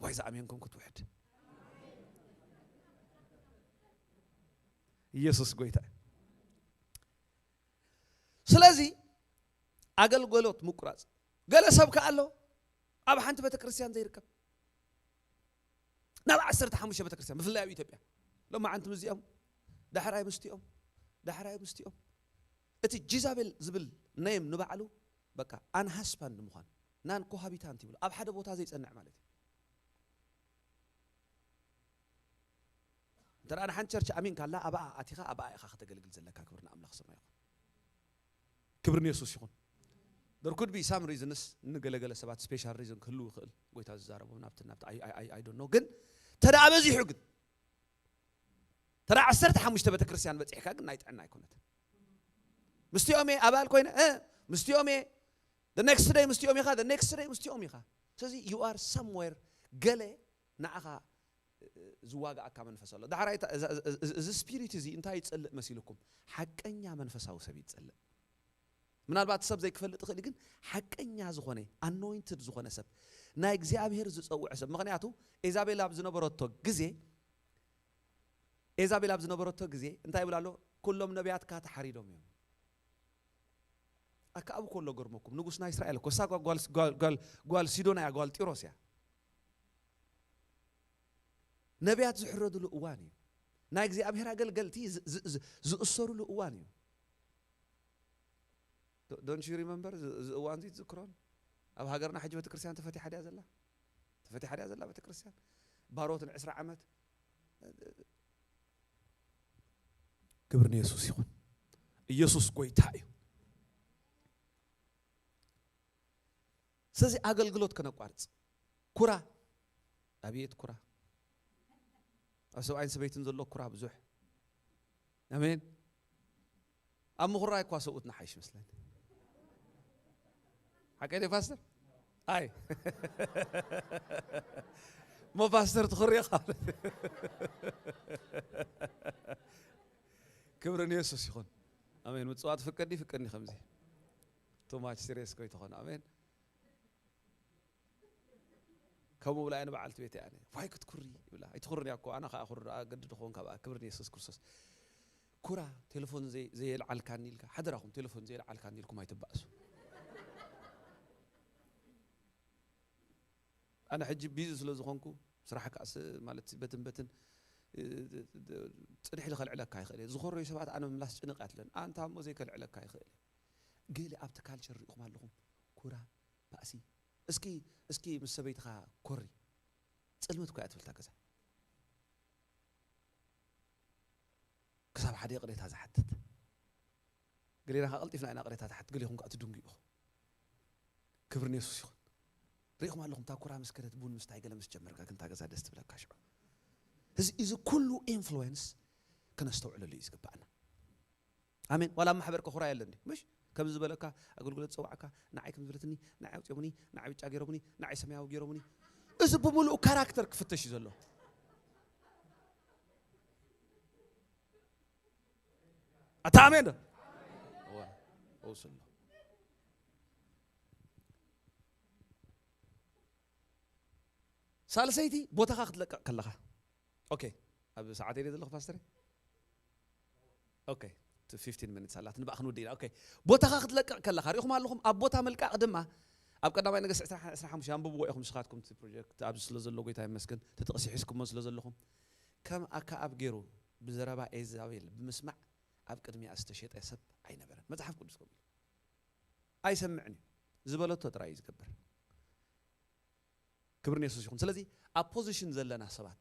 ዋይ ዝኣመንኩም ክትውሕድ። ኢየሱስ ጎይታ እዩ። ስለዚ ኣገልግሎት ምቁራጽ። ገለ ሰብ ከኣ ኣሎ፣ ኣብ ሓንቲ ቤተክርስትያን ዘይርከብ ናብ ዓሰርተ ሓሙሽተ ቤተክርስትያን፣ ብፍላይ ኣብ ኢትዮጵያ ሎማዓንቲ ምስዚኦም፣ ዳሕራይ ምስቲኦም፣ ዳሕራይ ምስቲኦም። እቲ ጂዛቤል ዝብል ነይም ንባዕሉ በቃ ኣን ሃስባንድ ምዃን፣ ናን ኮሃቢታንት ይብሉ፣ ኣብ ሓደ ቦታ ዘይጸንዕ ማለት እዩ። እንተ ደኣ ንሓንቲ ቸርች ኣሚን ካላ፣ ኣብኣ ኣቲኻ ኣብኣ ኢኻ ከተገልግል ዘለካ። ክብሪ ንኣምላኽ ሰማይ ይኹን። ክብሪ ንየሱስ ይኹን። There could be some reasons፣ ንገለገለ ሰባት ስፔሻል ሪዝን ክህልው ይኽእል፣ ጎይታ ዝዛረቦም ናብቲ ናብቲ፣ I, I, I, I don't know። ግን ተደኣ በዚሑ ግን፣ ተደኣ ዓሰርተ ሓሙሽተ ቤተክርስትያን በጺሕካ ግን ናይ ጥዕና ኣይኮነትን። ምስቲኦም እየ ኣባል ኮይነ፣ እ፣ ምስቲኦም እየ፣ the next day ምስቲኦም ኢኻ፣ the next day ምስቲኦም ኢኻ። ስለዚ you are somewhere፣ ገለ ንዓኻ ዝዋጋኣካ መንፈስ ኣሎ። ዳሕራይ እታ፣ እዚ፣ እዚ፣ እዚ፣ እዚ ስፒሪት እዚ እንታይ ይጸልእ መሲልኩም? ሓቀኛ መንፈሳዊ ሰብ ይጸልእ። ምናልባት ሰብ ዘይክፈልጥ ይኽእል፣ ግን ሓቀኛ ዝኾነ፣ ኣኖይንትድ ዝኾነ ሰብ፣ ናይ እግዚኣብሔር ዝጸውዐ ሰብ። ምኽንያቱ ኤዛቤል ኣብ ዝነበረቶ ግዜ፣ ኤዛቤል ኣብ ዝነበረቶ ግዜ እንታይ ይብል ኣሎ? "ኩሎም ነቢያትካ ተሓሪዶም እዮም። ኣከኣብ እኮ ኣሎ፣ ገርመኩም፣ ንጉስ ናይ እስራኤል እኮ፣ እሳ ጓል፣ ጓል፣ ጓል፣ ጓል ሲዶን እያ፣ ጓል ጢሮስ እያ። ነቢያት ዝሕረዱሉ እዋን እዩ። ናይ እግዚኣብሔር ኣገልገልቲ ዝ-፣ ዝ-፣ ዝ-፣ ዝእሰሩሉ እዋን እዩ." ዶ-፣ don't you remember? እዚ፣ እዚ እዋን እዚ ትዝክሮን? ኣብ ሃገርና ሕጂ ቤተክርስትያን ተፈቲሓ ድያ ዘላ? ተፈቲሓ ድያ ዘላ ቤተክርስትያን? ባሮት ንዕስራ ዓመት። ክብሪ ንየሱስ ይኹን። ኢየሱስ ጎይታ እዩ። ስለዚ ኣገልግሎት ከነቋርጽ። ኩራ፣ ኣብየት ኩራ። ኣብ ሰብኣይን ሰበይትን ዘሎ ኩራ ብዙሕ። ኣሜን። ኣብ ምኹራይ እኳ ሰብኡት ንሓይሽ መስለኒ። ሓቀይ ዶ ፓስተር? ኣይ። ሞ ፓስተር ትኹሪ ኢኻ። ክብሪ ንየሱስ ይኹን። ኣሜን። ምጽዋት ፍቀዲ፣ ፍቀዲ ከምዚ። Too much serious ኮይትኾን። ኣሜን። ከምኡ ብላ እየ ንበዓልቲ ቤት እያ። "ዋይ ክትኩሪ?" ይብላ። "ኣይትኹርን እያ እኮ፣ ኣነ ኸኣ ኩሪ ደኣ፣ ግዲ ድኾን ካብኣ። ክብሪ ንየሱስ ክርስቶስ። ኩራ፣ ቴሌፎን ዘይ-፣ ዘየልዓልካኒ ኢልካ፣ ሓደራኹም ቴሌፎን ዘየልዓልካኒ ኢልኩም ኣይትባእሱ። ኣነ ሕጂ ቢዚ ስለ ዝኾንኩ፣ ስራሕ ከኣ ስ-፣ ማለት በትን በትን፣ እ፣ ጽንሒ ልኸልዕለካ ይኽእል እየ። ዝኾረዩ ሰባት ኣነ ምምላስ ጭንቕ ኣትለን። ኣንታ እሞ ዘይከልዕለካ ይኽእል እየ። ገለ ኣብቲ ካልቸር ርኢኹም ኣለኹም። ኩራ፣ ባእሲ። እስኪ፣ እስኪ ምስ ሰበይትኻ ኮሪ። ጽልምት እኮ እያ ትብል እታ ገዛ። ክሳብ ሓደ ይቕሬታ ዝሓትት። ገሌና ከኣ ቀልጢፍና ኢና ይቕሬታ ትሓት፣ ገሌኹም ከኣ ትድንጉ ኢኹም። ክብሪ ንየሱስ ይኹን። ርኢኹም ኣለኹም፣ እታ ኩራ ምስ ከደት ቡን ምስታይ ገለ ምስ ጀመርካ ግን እታ ገዛ ደስ ትብለካ ሽዑ። እዚ፣ እዚ ኩሉ ኢንፍሉዌንስ ክነስተውዕለሉ እዩ ዝግባኣና። ኣሜን። ዋላ ኣብ ማሕበር ከኹራ የለ እንዲ፣ ምሽ? ከምዚ ዝበለካ ኣገልግሎት ጸዋዕካ፣ ንዓይ ከም ዝበለትኒ፣ ንዓይ ኣውጽኦምኒ፣ ንዓይ ብጫ ገይሮምኒ፣ ንዓይ ሰማያዊ ገይሮምኒ። እዚ ብምሉኡ ካራክተር ክፍተሽ እዩ ዘሎ። ኣታ ኣሜን ዶ? እወ፣ እውስ ኣሎ። ሳልሰይቲ ቦታኻ ክትለቅቕ ከለኻ። ኦኬ፣ ኣብ ሰዓተይ ድየ ዘለኹ ፓስተር? ኦኬ፣ እቲ ፊፍቲን ሚኒትስ ኣላት፣ ንባእ ክንውድእ ኢና። ኦኬ፣ ቦታኻ ክትለቅቕ ከለኻ፣ ሪኢኹም ኣለኹም፣ ኣብ ቦታ ምልቃቕ ድማ፣ ኣብ ቀዳማይ ነገስት ዕስራ፣ ዕስራ ሓሙሽተ፣ ኣንብብዎ ኢኹም ንስኻትኩም፣ እቲ ፕሮጀክት ኣብዚ ስለ ዘሎ፣ ጎይታ ይመስገን፣ እቲ ጥቕሲ ሒዝኩሞ ስለ ዘለኹም። ከም ኣከኣብ ገይሩ ብዘረባ ኤዛቤል ብምስማዕ፣ ኣብ ቅድሚኣ ዝተሸጠ ሰብ ኣይነበረን። መጽሓፍ ቅዱስ ከምኡ ኢሉ። ኣይሰምዕን እዩ። ዝበለቶ ጥራይ እዩ ዝገብር። ክብሪ ንየሱስ ይኹን። ስለዚ ኣብ ፖዚሽን ዘለና ሰባት፣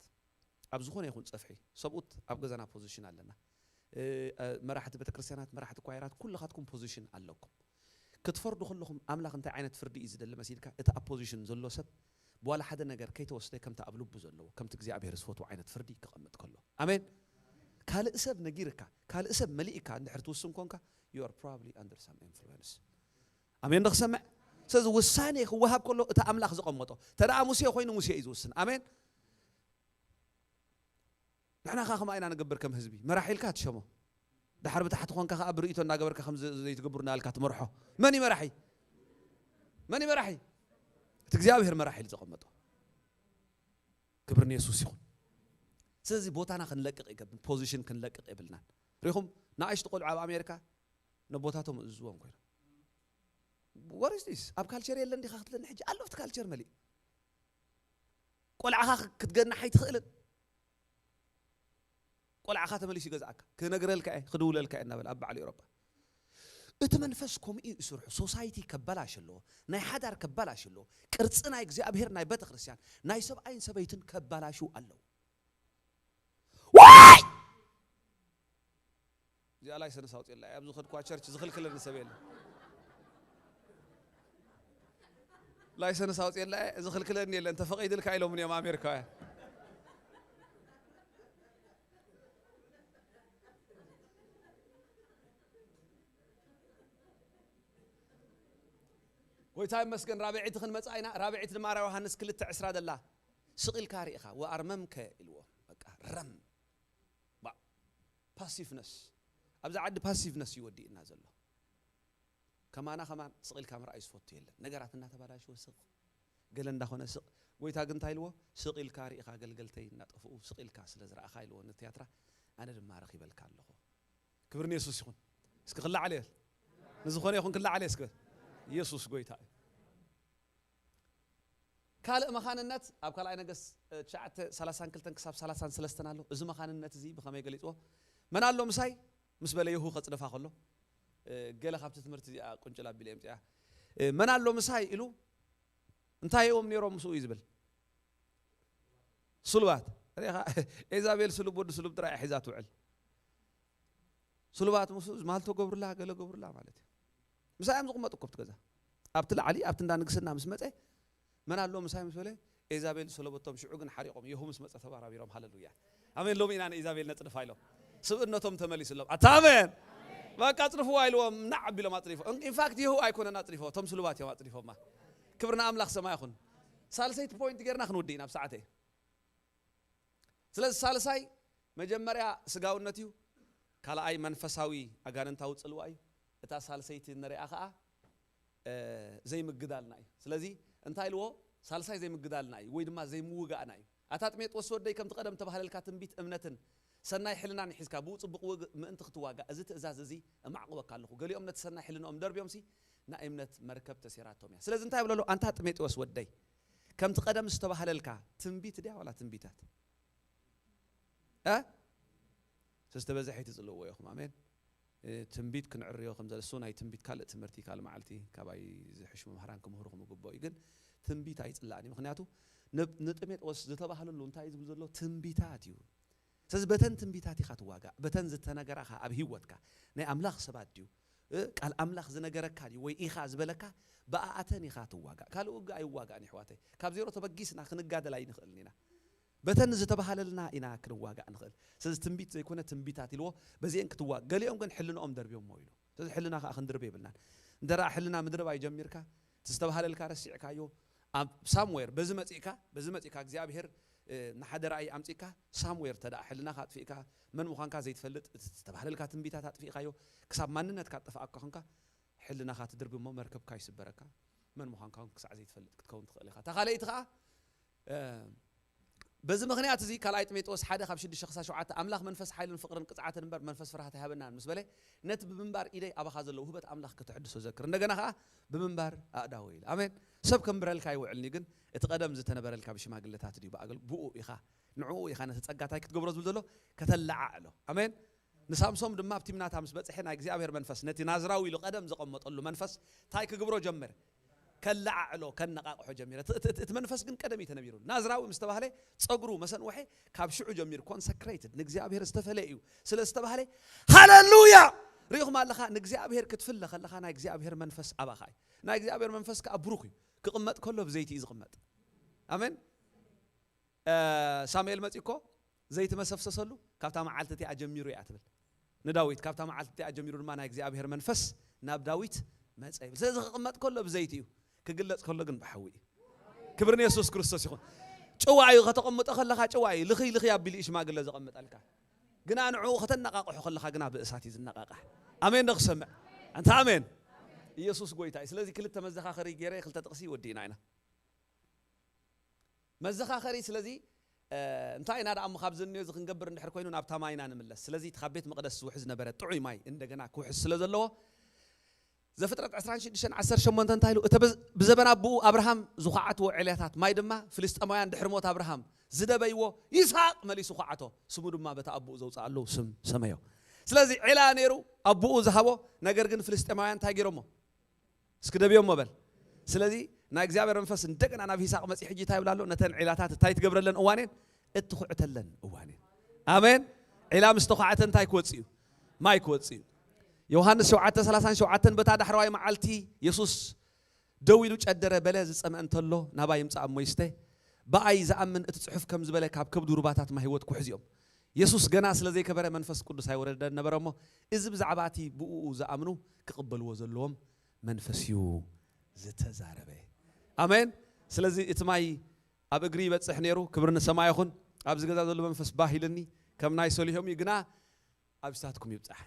ኣብ ዝኾነ ይኹን ጸፍሒ፣ ሰብኡት ኣብ ገዛና ፖዚሽን ኣለና። እ፣ እ፣ መራሕቲ ቤተክርስትያናት፣ መራሕቲ ኳየራት፣ ኩልኻትኩም ፖዚሽን ኣለኩም። ክትፈርዱ ከለኹም ኣምላኽ እንታይ ዓይነት ፍርዲ እዩ ዝደሊ መሲልካ? እቲ ኣብ ፖዚሽን ዘሎ ሰብ ብዋላ ሓደ ነገር ከይተወስደ ከምቲ ኣብ ልቡ ዘለዎ፣ ከምቲ እግዚኣብሔር ዝፈትዎ ዓይነት ፍርዲ ክቐምጥ ከሎ። ኣሜን። ካልእ ሰብ ነጊርካ፣ ካልእ ሰብ መሊእካ እንድሕር ትውስን ኮንካ፣ you are probably under some influence። ኣሜን ዶ ክሰምዕ? ስለዚ ውሳኔ ክወሃብ ከሎ እቲ ኣምላኽ ዝቐመጦ። ተደኣ ሙሴ ኮይኑ ሙሴ እዩ ዝውስን። ኣሜን። ንሕና ከኣ ከምኣ ኢና ንገብር ከም ህዝቢ። መራሒ ኢልካ ትሸሞ። ድሓር ብታሕቲ ኮንካ ከኣ ብርእይቶ እናገበርካ ከም ዘ-፣ ዘይትገብሩ እናበልካ ትመርሖ። መን እዩ መራሒ? መን እዩ መራሒ? እቲ እግዚኣብሔር መራሒ ኢሉ ዘቐመጦ። ክብሪ ንየሱስ ይኹን። ስለዚ ቦታና ክንለቅቕ ይገብን፣ ፖዚሽን ክንለቅቕ የብልናን። ሪኹም፣ ንኣሽቱ ቆልዑ ኣብ ኣሜሪካ ነቦታቶም እዝዝዎም ኮይኖም። What is this? ኣብ ካልቸር የለን ዲኻ ክትብለኒ ሕጂ? ኣሎ ኣብቲ ካልቸር መሊእ። ቆልዓኻ ክትገንሕ ኣይትኽእልን። ቆልዓኻ ተመሊሱ ይገዝኣካ። ክነግረልካ እየ፣ ክድውለልካ እየ እናበለ ኣብ በዓል ኤውሮጳ። እቲ መንፈስ ከምኡ እዩ ዝስርሑ። ሶሳይቲ ከበላሽ ኣለዎ፣ ናይ ሓዳር ከበላሽ ኣለዎ። ቅርጺ ናይ እግዚኣብሔር ናይ ቤተ ክርስቲያን፣ ናይ ሰብኣይን ሰበይትን ከበላሹ ኣለዉ። ዋይ! እዚኣ ላይሰንስ ኣውፅየላ እየ። ኣብዚ ከድኳ ቸርች ዝኽልክለኒ ሰብ የለን። ላይሰንስ ኣውፅየላ እየ፣ ዝኽልክለኒ የለን። ተፈቒድልካ ኢሎምኒ እዮም ኣሜሪካውያን። ጎይታ ይመስገን። ራብዒቲ ክንመጻ ኢና። ራብዒቲ ድማ ራ ዮሃንስ ክልተ ዕስራ ደላ፣ ስቕ ኢልካ ርኢኻ ወኣርመምከ ኢልዎ። በቃ ረም። ባ-፣ ፓሲቭነስ። ኣብዚ ዓዲ ፓሲቭነስ እዩ ወዲእና ዘሎ። ከማና ከማን ስቕ ኢልካ ምርኣይ ዝፈቱ የለን። ነገራት እናተባላሸወ ስቕ፣ ገለ እንዳኾነ ስቕ። ጎይታ ግን እንታይ ኢልዎ? ስቕ ኢልካ ርኢኻ ኣገልገልተይ እናጠፍኡ ስቕ ኢልካ ስለ ዝረኣኻ ኢልዎ ንትያትራ፣ ኣነ ድማ ረኺበልካ ኣለኹ። ክብሪ ንየሱስ ይኹን። እስኪ ክላዓል እየ። ንዝኾነ ይኹን ክላዓል እየ እስኪ በል። ኢየሱስ ጎይታ እዩ። ካልእ መኻንነት ኣብ ካልኣይ ነገስት፣ እ፣ ትሽዓተ ሰላሳን ክልተን ክሳብ ሰላሳን ሰለስተን ኣሎ። እዚ መኻንነት እዚ ብኸመይ ገሊጽዎ? መን ኣሎ ምሳይ? ምስ በለ የሁ ከጽድፋ ከሎ፣ እ፣ ገለ ካብቲ ትምህርቲ እዚኣ ቁንጭል ኣቢለ የምጽኣ። እ፣ መን ኣሎ ምሳይ ኢሉ እንታይ እዮም ነይሮም ምስኡ እዩ ዝብል? ስሉባት። ርኢኻ፣ ኤዛቤል ስሉብ ወዲ ስሉብ ጥራይ ሒዛ ትውዕል። ስሉባት ምስ ማልቶ ገብሩላ፣ ገለ ገብሩላ ማለት እዩ። ምሳይ እዮም ዝቕመጡ እኮ ኣብቲ ገዛ። ኣብቲ ላዕሊ፣ ኣብቲ እንዳ ንግስና ምስ መጸ፣ መን ኣሎ ምሳይ ምስ በለ፣ ኤዛቤል ሰለበቶም፣ ሽዑ ግን ሓሪቖም፣ የሁ ምስ መጸ ተባራቢሮም። ሃሌሉያ። ኣሜን። ሎሚ ኢና ንኤዛቤል ነጽድፋ ኢሎም። ስብእነቶም ተመሊሱሎም። ኣታ ኣሜን። በቃ ኣጽድፍዋ ኢልዎም፣ ናዕ ኣቢሎም ኣጽዲፎ። ኢንፋክት የሁ ኣይኮነን ኣጽዲፎ፣ እቶም ስሉባት እዮም ኣጽዲፎማ። ክብሪ ንኣምላኽ ሰማይ ይኹን። ሳልሰይቲ ፖይንት ጌርና ክንውድእ ኢና ኣብ ሰዓተይ። ስለዚ ሳልሳይ መጀመርያ ስጋውነት እዩ። ካልኣይ መንፈሳዊ ኣጋንንታዊ ጽልዋ እዩ። እታ ሳልሰይቲ ንሪኣ ኸኣ፣ እ፣ ዘይምግዳልና እዩ። ስለዚ እንታይ ኢልዎ? ሳልሳይ ዘይምግዳልና እዩ ወይ ድማ ዘይምውጋእና እዩ። ኣታ ጢሞቴዎስ ወደይ፣ ከምቲ ቀደም ተባህለልካ ትንቢት፣ እምነትን ሰናይ ሕልናን ሒዝካ ብኡ ጽቡቕ ውግእ ምእንቲ ክትዋጋእ፣ እዚ ትእዛዝ እዚ እማዕቕበካ ኣለኹ። ገሊኦም ነቲ ሰናይ ሕልንኦም ደርብዮምሲ ናይ እምነት መርከብ ተሴራቶም እያ። ስለዚ እንታይ ይብለሉ? ኣንታ ጢሞቴዎስ ወደይ፣ ከምቲ ቀደም ዝተባህለልካ ትንቢት ድያ ዋላ ትንቢታት? እ? ዝተበዝሐ ኣይትጽልእዎ ኢኹም። ኣሜን። እ፣ ትንቢት ክንዕርዮ ከም ዘለ፣ እሱ ናይ ትንቢት ካልእ ትምህርቲ፣ ካልእ መዓልቲ ካባይ ዝሕሹ መምህራን ክምህሩ ክምግብኦ እዩ። ግን ትንቢት ኣይጽላእን እዩ። ምኽንያቱ ን-፣ ንጢሞቴዎስ ዝተባህለሉ እንታይ እዩ ዝብል ዘሎ? ትንቢታት እዩ። ስለዚ በተን ትንቢታት ኢኻ ትዋጋእ። በተን ዝተነገራኻ ኣብ ህይወትካ ናይ ኣምላኽ ሰባት ድዩ? እ፣ ቃል ኣምላኽ ዝነገረካ ድዩ? ወይ ኢኻ ዝበለካ፣ ብኣኣተን ኢኻ ትዋጋእ። ካልእ ውግእ ኣይዋጋእን፣ ይሕዋተይ። ካብ ዜሮ ተበጊስና ክንጋደል ኣይንኽእልን ኢና። በተን ዝተባህለልና ኢና ክንዋጋእ ንኽእል። ስለዚ ትንቢት ዘይኮነ ትንቢታት ኢልዎ፣ በዚአን ክትዋጋእ። ገሊኦም ግን ሕልንኦም ደርብዮሞ ኢሉ። ስለዚ ሕልና ከኣ ክንድርብ የብልናን። እንተ ደኣ ሕልና ምድርባይ ጀሚርካ፣ እቲ ዝተባህለልካ ረሲዕካዮ፣ ኣብ ሳምዌር በዚ መጺእካ፣ በዚ መጺእካ እግዚኣብሔር፣ እ፣ ንሓደ ራእይ ኣምጺእካ፣ ሳምዌር እንተ ደኣ ሕልናኻ ኣጥፊእካ፣ መን ምዃንካ ዘይትፈልጥ፣ እቲ ዝተባህለልካ ትንቢታት ኣጥፊእካዮ፣ ክሳብ ማንነትካ ኣጠፋእካ ኾንካ፣ ሕልናኻ ትድርቢ እሞ መርከብካ ይስበረካ፣ መን ምዃንካ እውን ክሳዕ ዘይትፈልጥ ክትከውን ትኽእል ኢኻ። እታ ካልኣይቲ ኸኣ፣ እ፣ በዚ ምኽንያት እዚ ካልኣይ ጢሞቴዎስ ሓደ ካብ ሽዱሽተ ክሳብ ሸውዓተ፣ ኣምላኽ መንፈስ ሓይልን ፍቕርን ቅጽዓትን እምበር መንፈስ ፍርሃት ኣይሃበናን ምስ በለ፣ ነቲ ብምንባር ኢደይ ኣባኻ ዘሎ ውህበት ኣምላኽ ከተሐድሶ ዘክር። እንደገና ኸኣ ብምንባር ኣእዳወይ ኢሉ። ኣሜን። ሰብ ከንብረልካ ኣይውዕልን እዩ፣ ግን እቲ ቀደም ዝተነበረልካ ብሽማግለታት ድዩ ብኣገል-፣ ብኡ ኢኻ፣ ንዕኡ ኢኻ ነቲ ጸጋ እንታይ ክትገብሮ ዝብል ዘሎ? ከተለዓዕሎ። ኣሜን። ንሳምሶም ድማ ኣብ ቲምናታ ምስ በጽሐ ናይ እግዚኣብሔር መንፈስ ነቲ ናዝራዊ ኢሉ ቀደም ዘቐመጠሉ መንፈስ እንታይ ክግብሮ ጀመረ? ከለዓዕሎ፣ ከነቓቕሖ ጀሚረ። እቲ፣ እቲ፣ እቲ፣ እቲ መንፈስ ግን ቀደም እዩ ተነቢሩ። ናዝራዊ ምስ ተባህለ ጸጉሩ መሰንወሐ ካብ ሽዑ ጀሚሩ ኮንሰክሬትድ ንእግዚኣብሔር ዝተፈለየ እዩ ስለ ዝተባህለ፣ ሃሌሉያ! ርኢኹም ኣለኻ፣ ንእግዚኣብሔር ክትፍለ ከለኻ ናይ እግዚኣብሔር መንፈስ ኣባኻ እዩ። ናይ እግዚኣብሔር መንፈስ ከኣ ብሩኽ እዩ። ክቕመጥ ከሎ ብዘይቲ እዩ ዝቕመጥ። ኣሜን። እ፣ ሳሙኤል መጺኡ እኮ ዘይቲ መሰፍሰሰሉ ካብታ መዓልቲ እቲኣ ጀሚሩ እያ ትብል ንዳዊት። ካብታ መዓልቲ እቲኣ ጀሚሩ ድማ ናይ እግዚኣብሔር መንፈስ ናብ ዳዊት መጸ ይብል። ስለዚ ክቕመጥ ከሎ ብዘይቲ እዩ፣ ክግለጽ ከሎ ግን ብሓዊ እዩ። ክብሪ ንየሱስ ክርስቶስ ይኹን። ጭዋ እዩ፣ ከተቐምጦ ከለኻ ጭዋ እዩ። ልኽይ ልኽይ ኣቢሉ እዩ ሽማግለ ዘቐምጠልካ። ግና ንዕኡ ከተነቓቕሖ ከለኻ ግና ብእሳት እዩ ዝነቓቓሕ። ኣሜን ዶ ክሰምዕ? ኣንታ ኣሜን። ኢየሱስ ጎይታ እዩ። ስለዚ ክልተ መዘኻኸሪ ገይረ ክልተ ጥቕሲ ወዲእና ኢና። መዘኻኸሪ፣ ስለዚ፣ እ፣ እንታይ ኢና ደኣ እሞ ካብዚ እኒኦ እዚ ክንገብር እንድሕር ኮይኑ ናብታ ማይና ንምለስ። ስለዚ እቲ ካብ ቤት መቕደስ ዝውሕዝ ነበረ ጥዑይ ማይ እንደገና ክውሕዝ ስለ ዘለዎ ዘፍጥረት ዕስራን ሽዱሽተን ዓሰርተ ሸሞንተ እንታይ ኢሉ? እቲ ብዘበን ኣቦኡ ኣብርሃም ዝኹዓትዎ ዒላታት ማይ ድማ ፍልስጤማውያን ድሕሪ ሞት ኣብርሃም ዝደበይዎ ይስሐቅ መሊሱ ኹዓቶ፣ ስሙ ድማ በቲ ኣቦኡ ዘውፅኣሉ ስም ሰመዮ። ስለዚ ዒላ ነይሩ ኣቦኡ ዝሃቦ፣ ነገር ግን ፍልስጤማውያን እንታይ ገይሮሞ? እስኪ ደብዮሞ በል። ስለዚ ናይ እግዚኣብሔር መንፈስ እንደገና ናብ ይስሐቅ መፂኡ ሕጂ እንታይ ይብላ ኣሎ? ነተን ዒላታት እንታይ ትገብረለን እዋኔን? እትኹዕተለን እዋኔን። ኣሜን። ዒላ ምስ ተዃዕተ እንታይ ክወፅእ እዩ? ማይ ክወፅእ እዩ። ዮሃንስ ሸውዓተ ሰላሳን ሸውዓተን በታ ዳሕረዋይ መዓልቲ የሱስ ደው ኢሉ ጨደረ፣ በለ፣ ዝጸምአ እንተሎ ናባይ ይምጻእ እሞ ይስተ። ብኣይ ዝኣምን እቲ ጽሑፍ ከም ዝበለ ካብ ከብዱ ሩባታት ማይ ህይወት ክውሕዝ እዮም። የሱስ ገና ስለ ዘይከበረ መንፈስ ቅዱስ ኣይወረደን ነበረ እሞ፣ እዚ ብዛዕባ እቲ ብእኡ ዝኣምኑ ክቕበልዎ ዘለዎም መንፈስ እዩ ዝተዛረበ። ኣሜን። ስለዚ እቲ ማይ ኣብ እግሪ ይበጽሕ ነይሩ። ክብሪ ንሰማይ ይኹን። ኣብዚ ገዛ ዘሎ መንፈስ ባህ ኢልኒ። ከም ናይ ሰሊሆም እዩ ግና ኣብ ስታትኩም ይብጻሕ።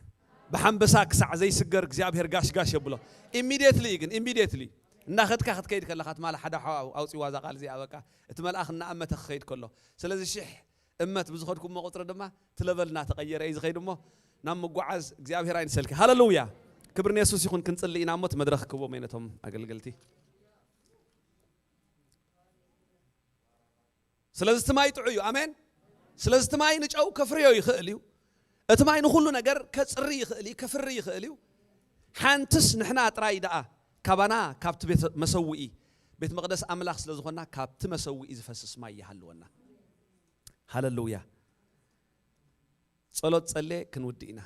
ብሓንበሳ ክሳዕ ዘይስገር እግዚኣብሔር ጋሽ ጋሽ የብሎ። ኢሚድየትሊ ግን፣ ኢሚድየትሊ እንዳኸድካ ክትከይድ ከለኻ፣ ትማሊ ሓደ ሓው ኣውጺዋ እዛ ቃል እዚኣ፣ በቃ እቲ መልኣኽ እናኣመተ ክኸይድ ከሎ። ስለዚ ሽሕ እመት ብዝኸድኩሞ ቁጽሪ ድማ እቲ ለቨል እናተቐየረ እዩ ዝኸይድ እሞ፣ ናብ ምጓዓዝ እግዚኣብሔር ኣይንሰልኪ። ሃለሉያ! ክብሪ ንየሱስ ይኹን። ክንጽሊ ኢና እሞ እቲ መድረኽ ክቦም ነቶም ኣገልገልቲ። ስለዚ እቲ ማይ ጥዑይ እዩ። ኣሜን። ስለዚ እቲ ማይ ንጨው ከፍርዮ ይኽእል እዩ። እቲ ማይ ንኹሉ ነገር ከጽሪ ይኽእል እዩ፣ ከፍሪ ይኽእል እዩ። ሓንትስ ንሕና ጥራይ ደኣ ካባና ካብቲ ቤት መሰውኢ፣ ቤት መቕደስ ኣምላኽ ስለ ዝኾንና፣ ካብቲ መሰውኢ ዝፈስስ ማይ ይሃልወና። ሃለሉያ። ጸሎት ጸልየ ክንውድእ ኢና።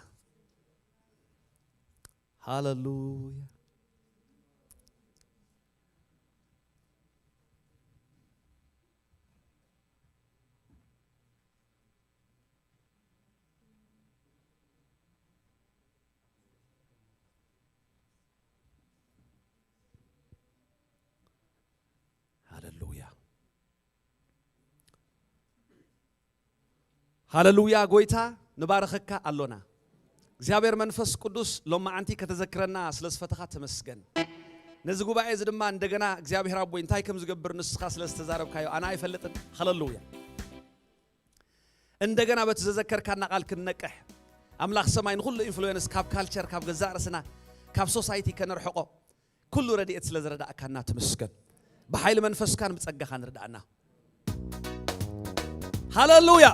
ሃለሉያ። ሃለሉያ። ሃለሉያ፣ ጎይታ ንባረኸካ ኣሎና። እግዚኣብሔር መንፈስ ቅዱስ ሎማዓንቲ ከተዘክረና ስለ ዝፈተኻ ተመስገን። ነዚ ጉባኤ እዚ ድማ እንደገና እግዚኣብሔር ኣቦይ እንታይ ከም ዝገብር ንስኻ ስለ ዝተዛረብካዮ ኣነ ኣይፈልጥን። ሃለሉያ። እንደገና በቲ ዘዘከርካና ቃል ክንነቅሕ፣ ኣምላኽ ሰማይ ንኹሉ ኢንፍሉዌንስ ካብ ካልቸር፣ ካብ ገዛእ ርእስና፣ ካብ ሶሳይቲ ከነርሕቆ ኩሉ ረድኤት ስለ ዝረዳእካና ትምስገን። ብሓይሊ መንፈስካን ብጸጋኻን ርዳእና። ሃለሉያ።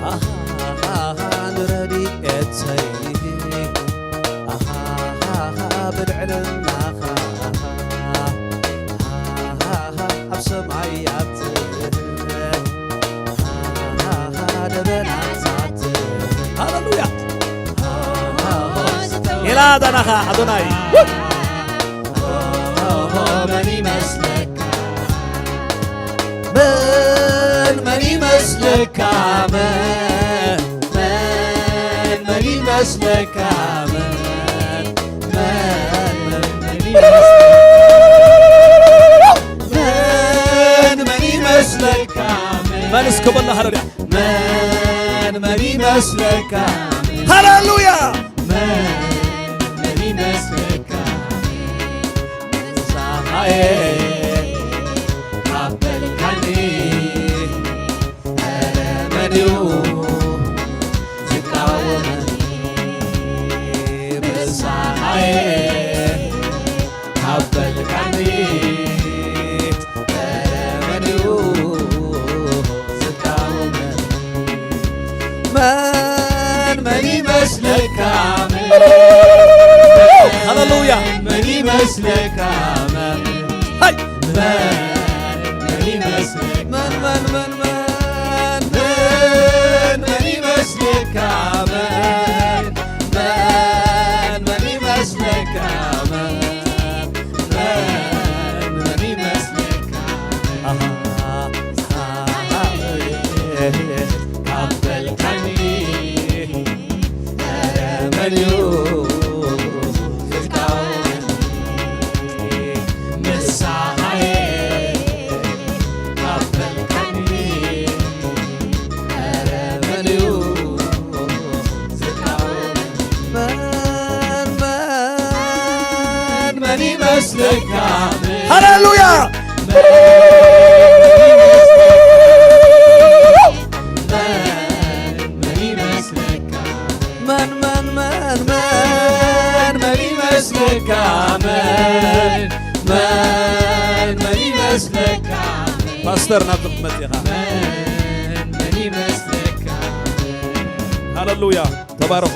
ኣሃሃሃ ንረድኤተይ፣ ኣሃሃሃ ብልዕልናኻ፣ ኣሃሃሃ ኣብ ሰማያት፣ ኣሃሃሃ ደበናታት። ሃለሉያ። ኤላዳናኻ ኣዶናይ። መን ይመስለካ? መን፣ መን ይመስለካ? መን፣ መን፣ መን ይመስለካ? መን፣ መን፣ መን፣ መን ይመስለካ? መን፣ መን ይመስለካ? መን፣ መን እስከ በላ ሃለሉያ። መን፣ መን ይመስለካ? ሃለሉያ። መን፣ መን ይመስለካ? ምሳኻየ ካብ በልካኒ፣ ኧረ መን እዩ ዝቃወመኒ? ምሳኻየ ካብ በልካኒ፣ ኧረ መን እዩ ዝቃወመኒ? መን፣ መን ይመስለካ? መን፣ ሃሌሉያ። መን ይመስለካ? መን፣ ሃይ። መን፣ መን ይመስለካ? መን፣ መን፣ መን፣ መን? መን፣ መን ይመስለካ? መን፣ መን፣ መን ይመስለካ? መን፣ መን፣ መን ይመስለካ? ኣሃ፣ ኣሃ፣ ካብ በልካኒ፣ ኧረ መን እዩ ዝቃወመኒ? ምሳኻየ፣ ካብ መን መን መን መን መን ይመስለካ? መን መን መን ይመስለካ? ፓስተር ናብዚ ክትመጽእ ኢኻ። መን መን ይመስለካ? ሃሌሉያ። ተባረኹ።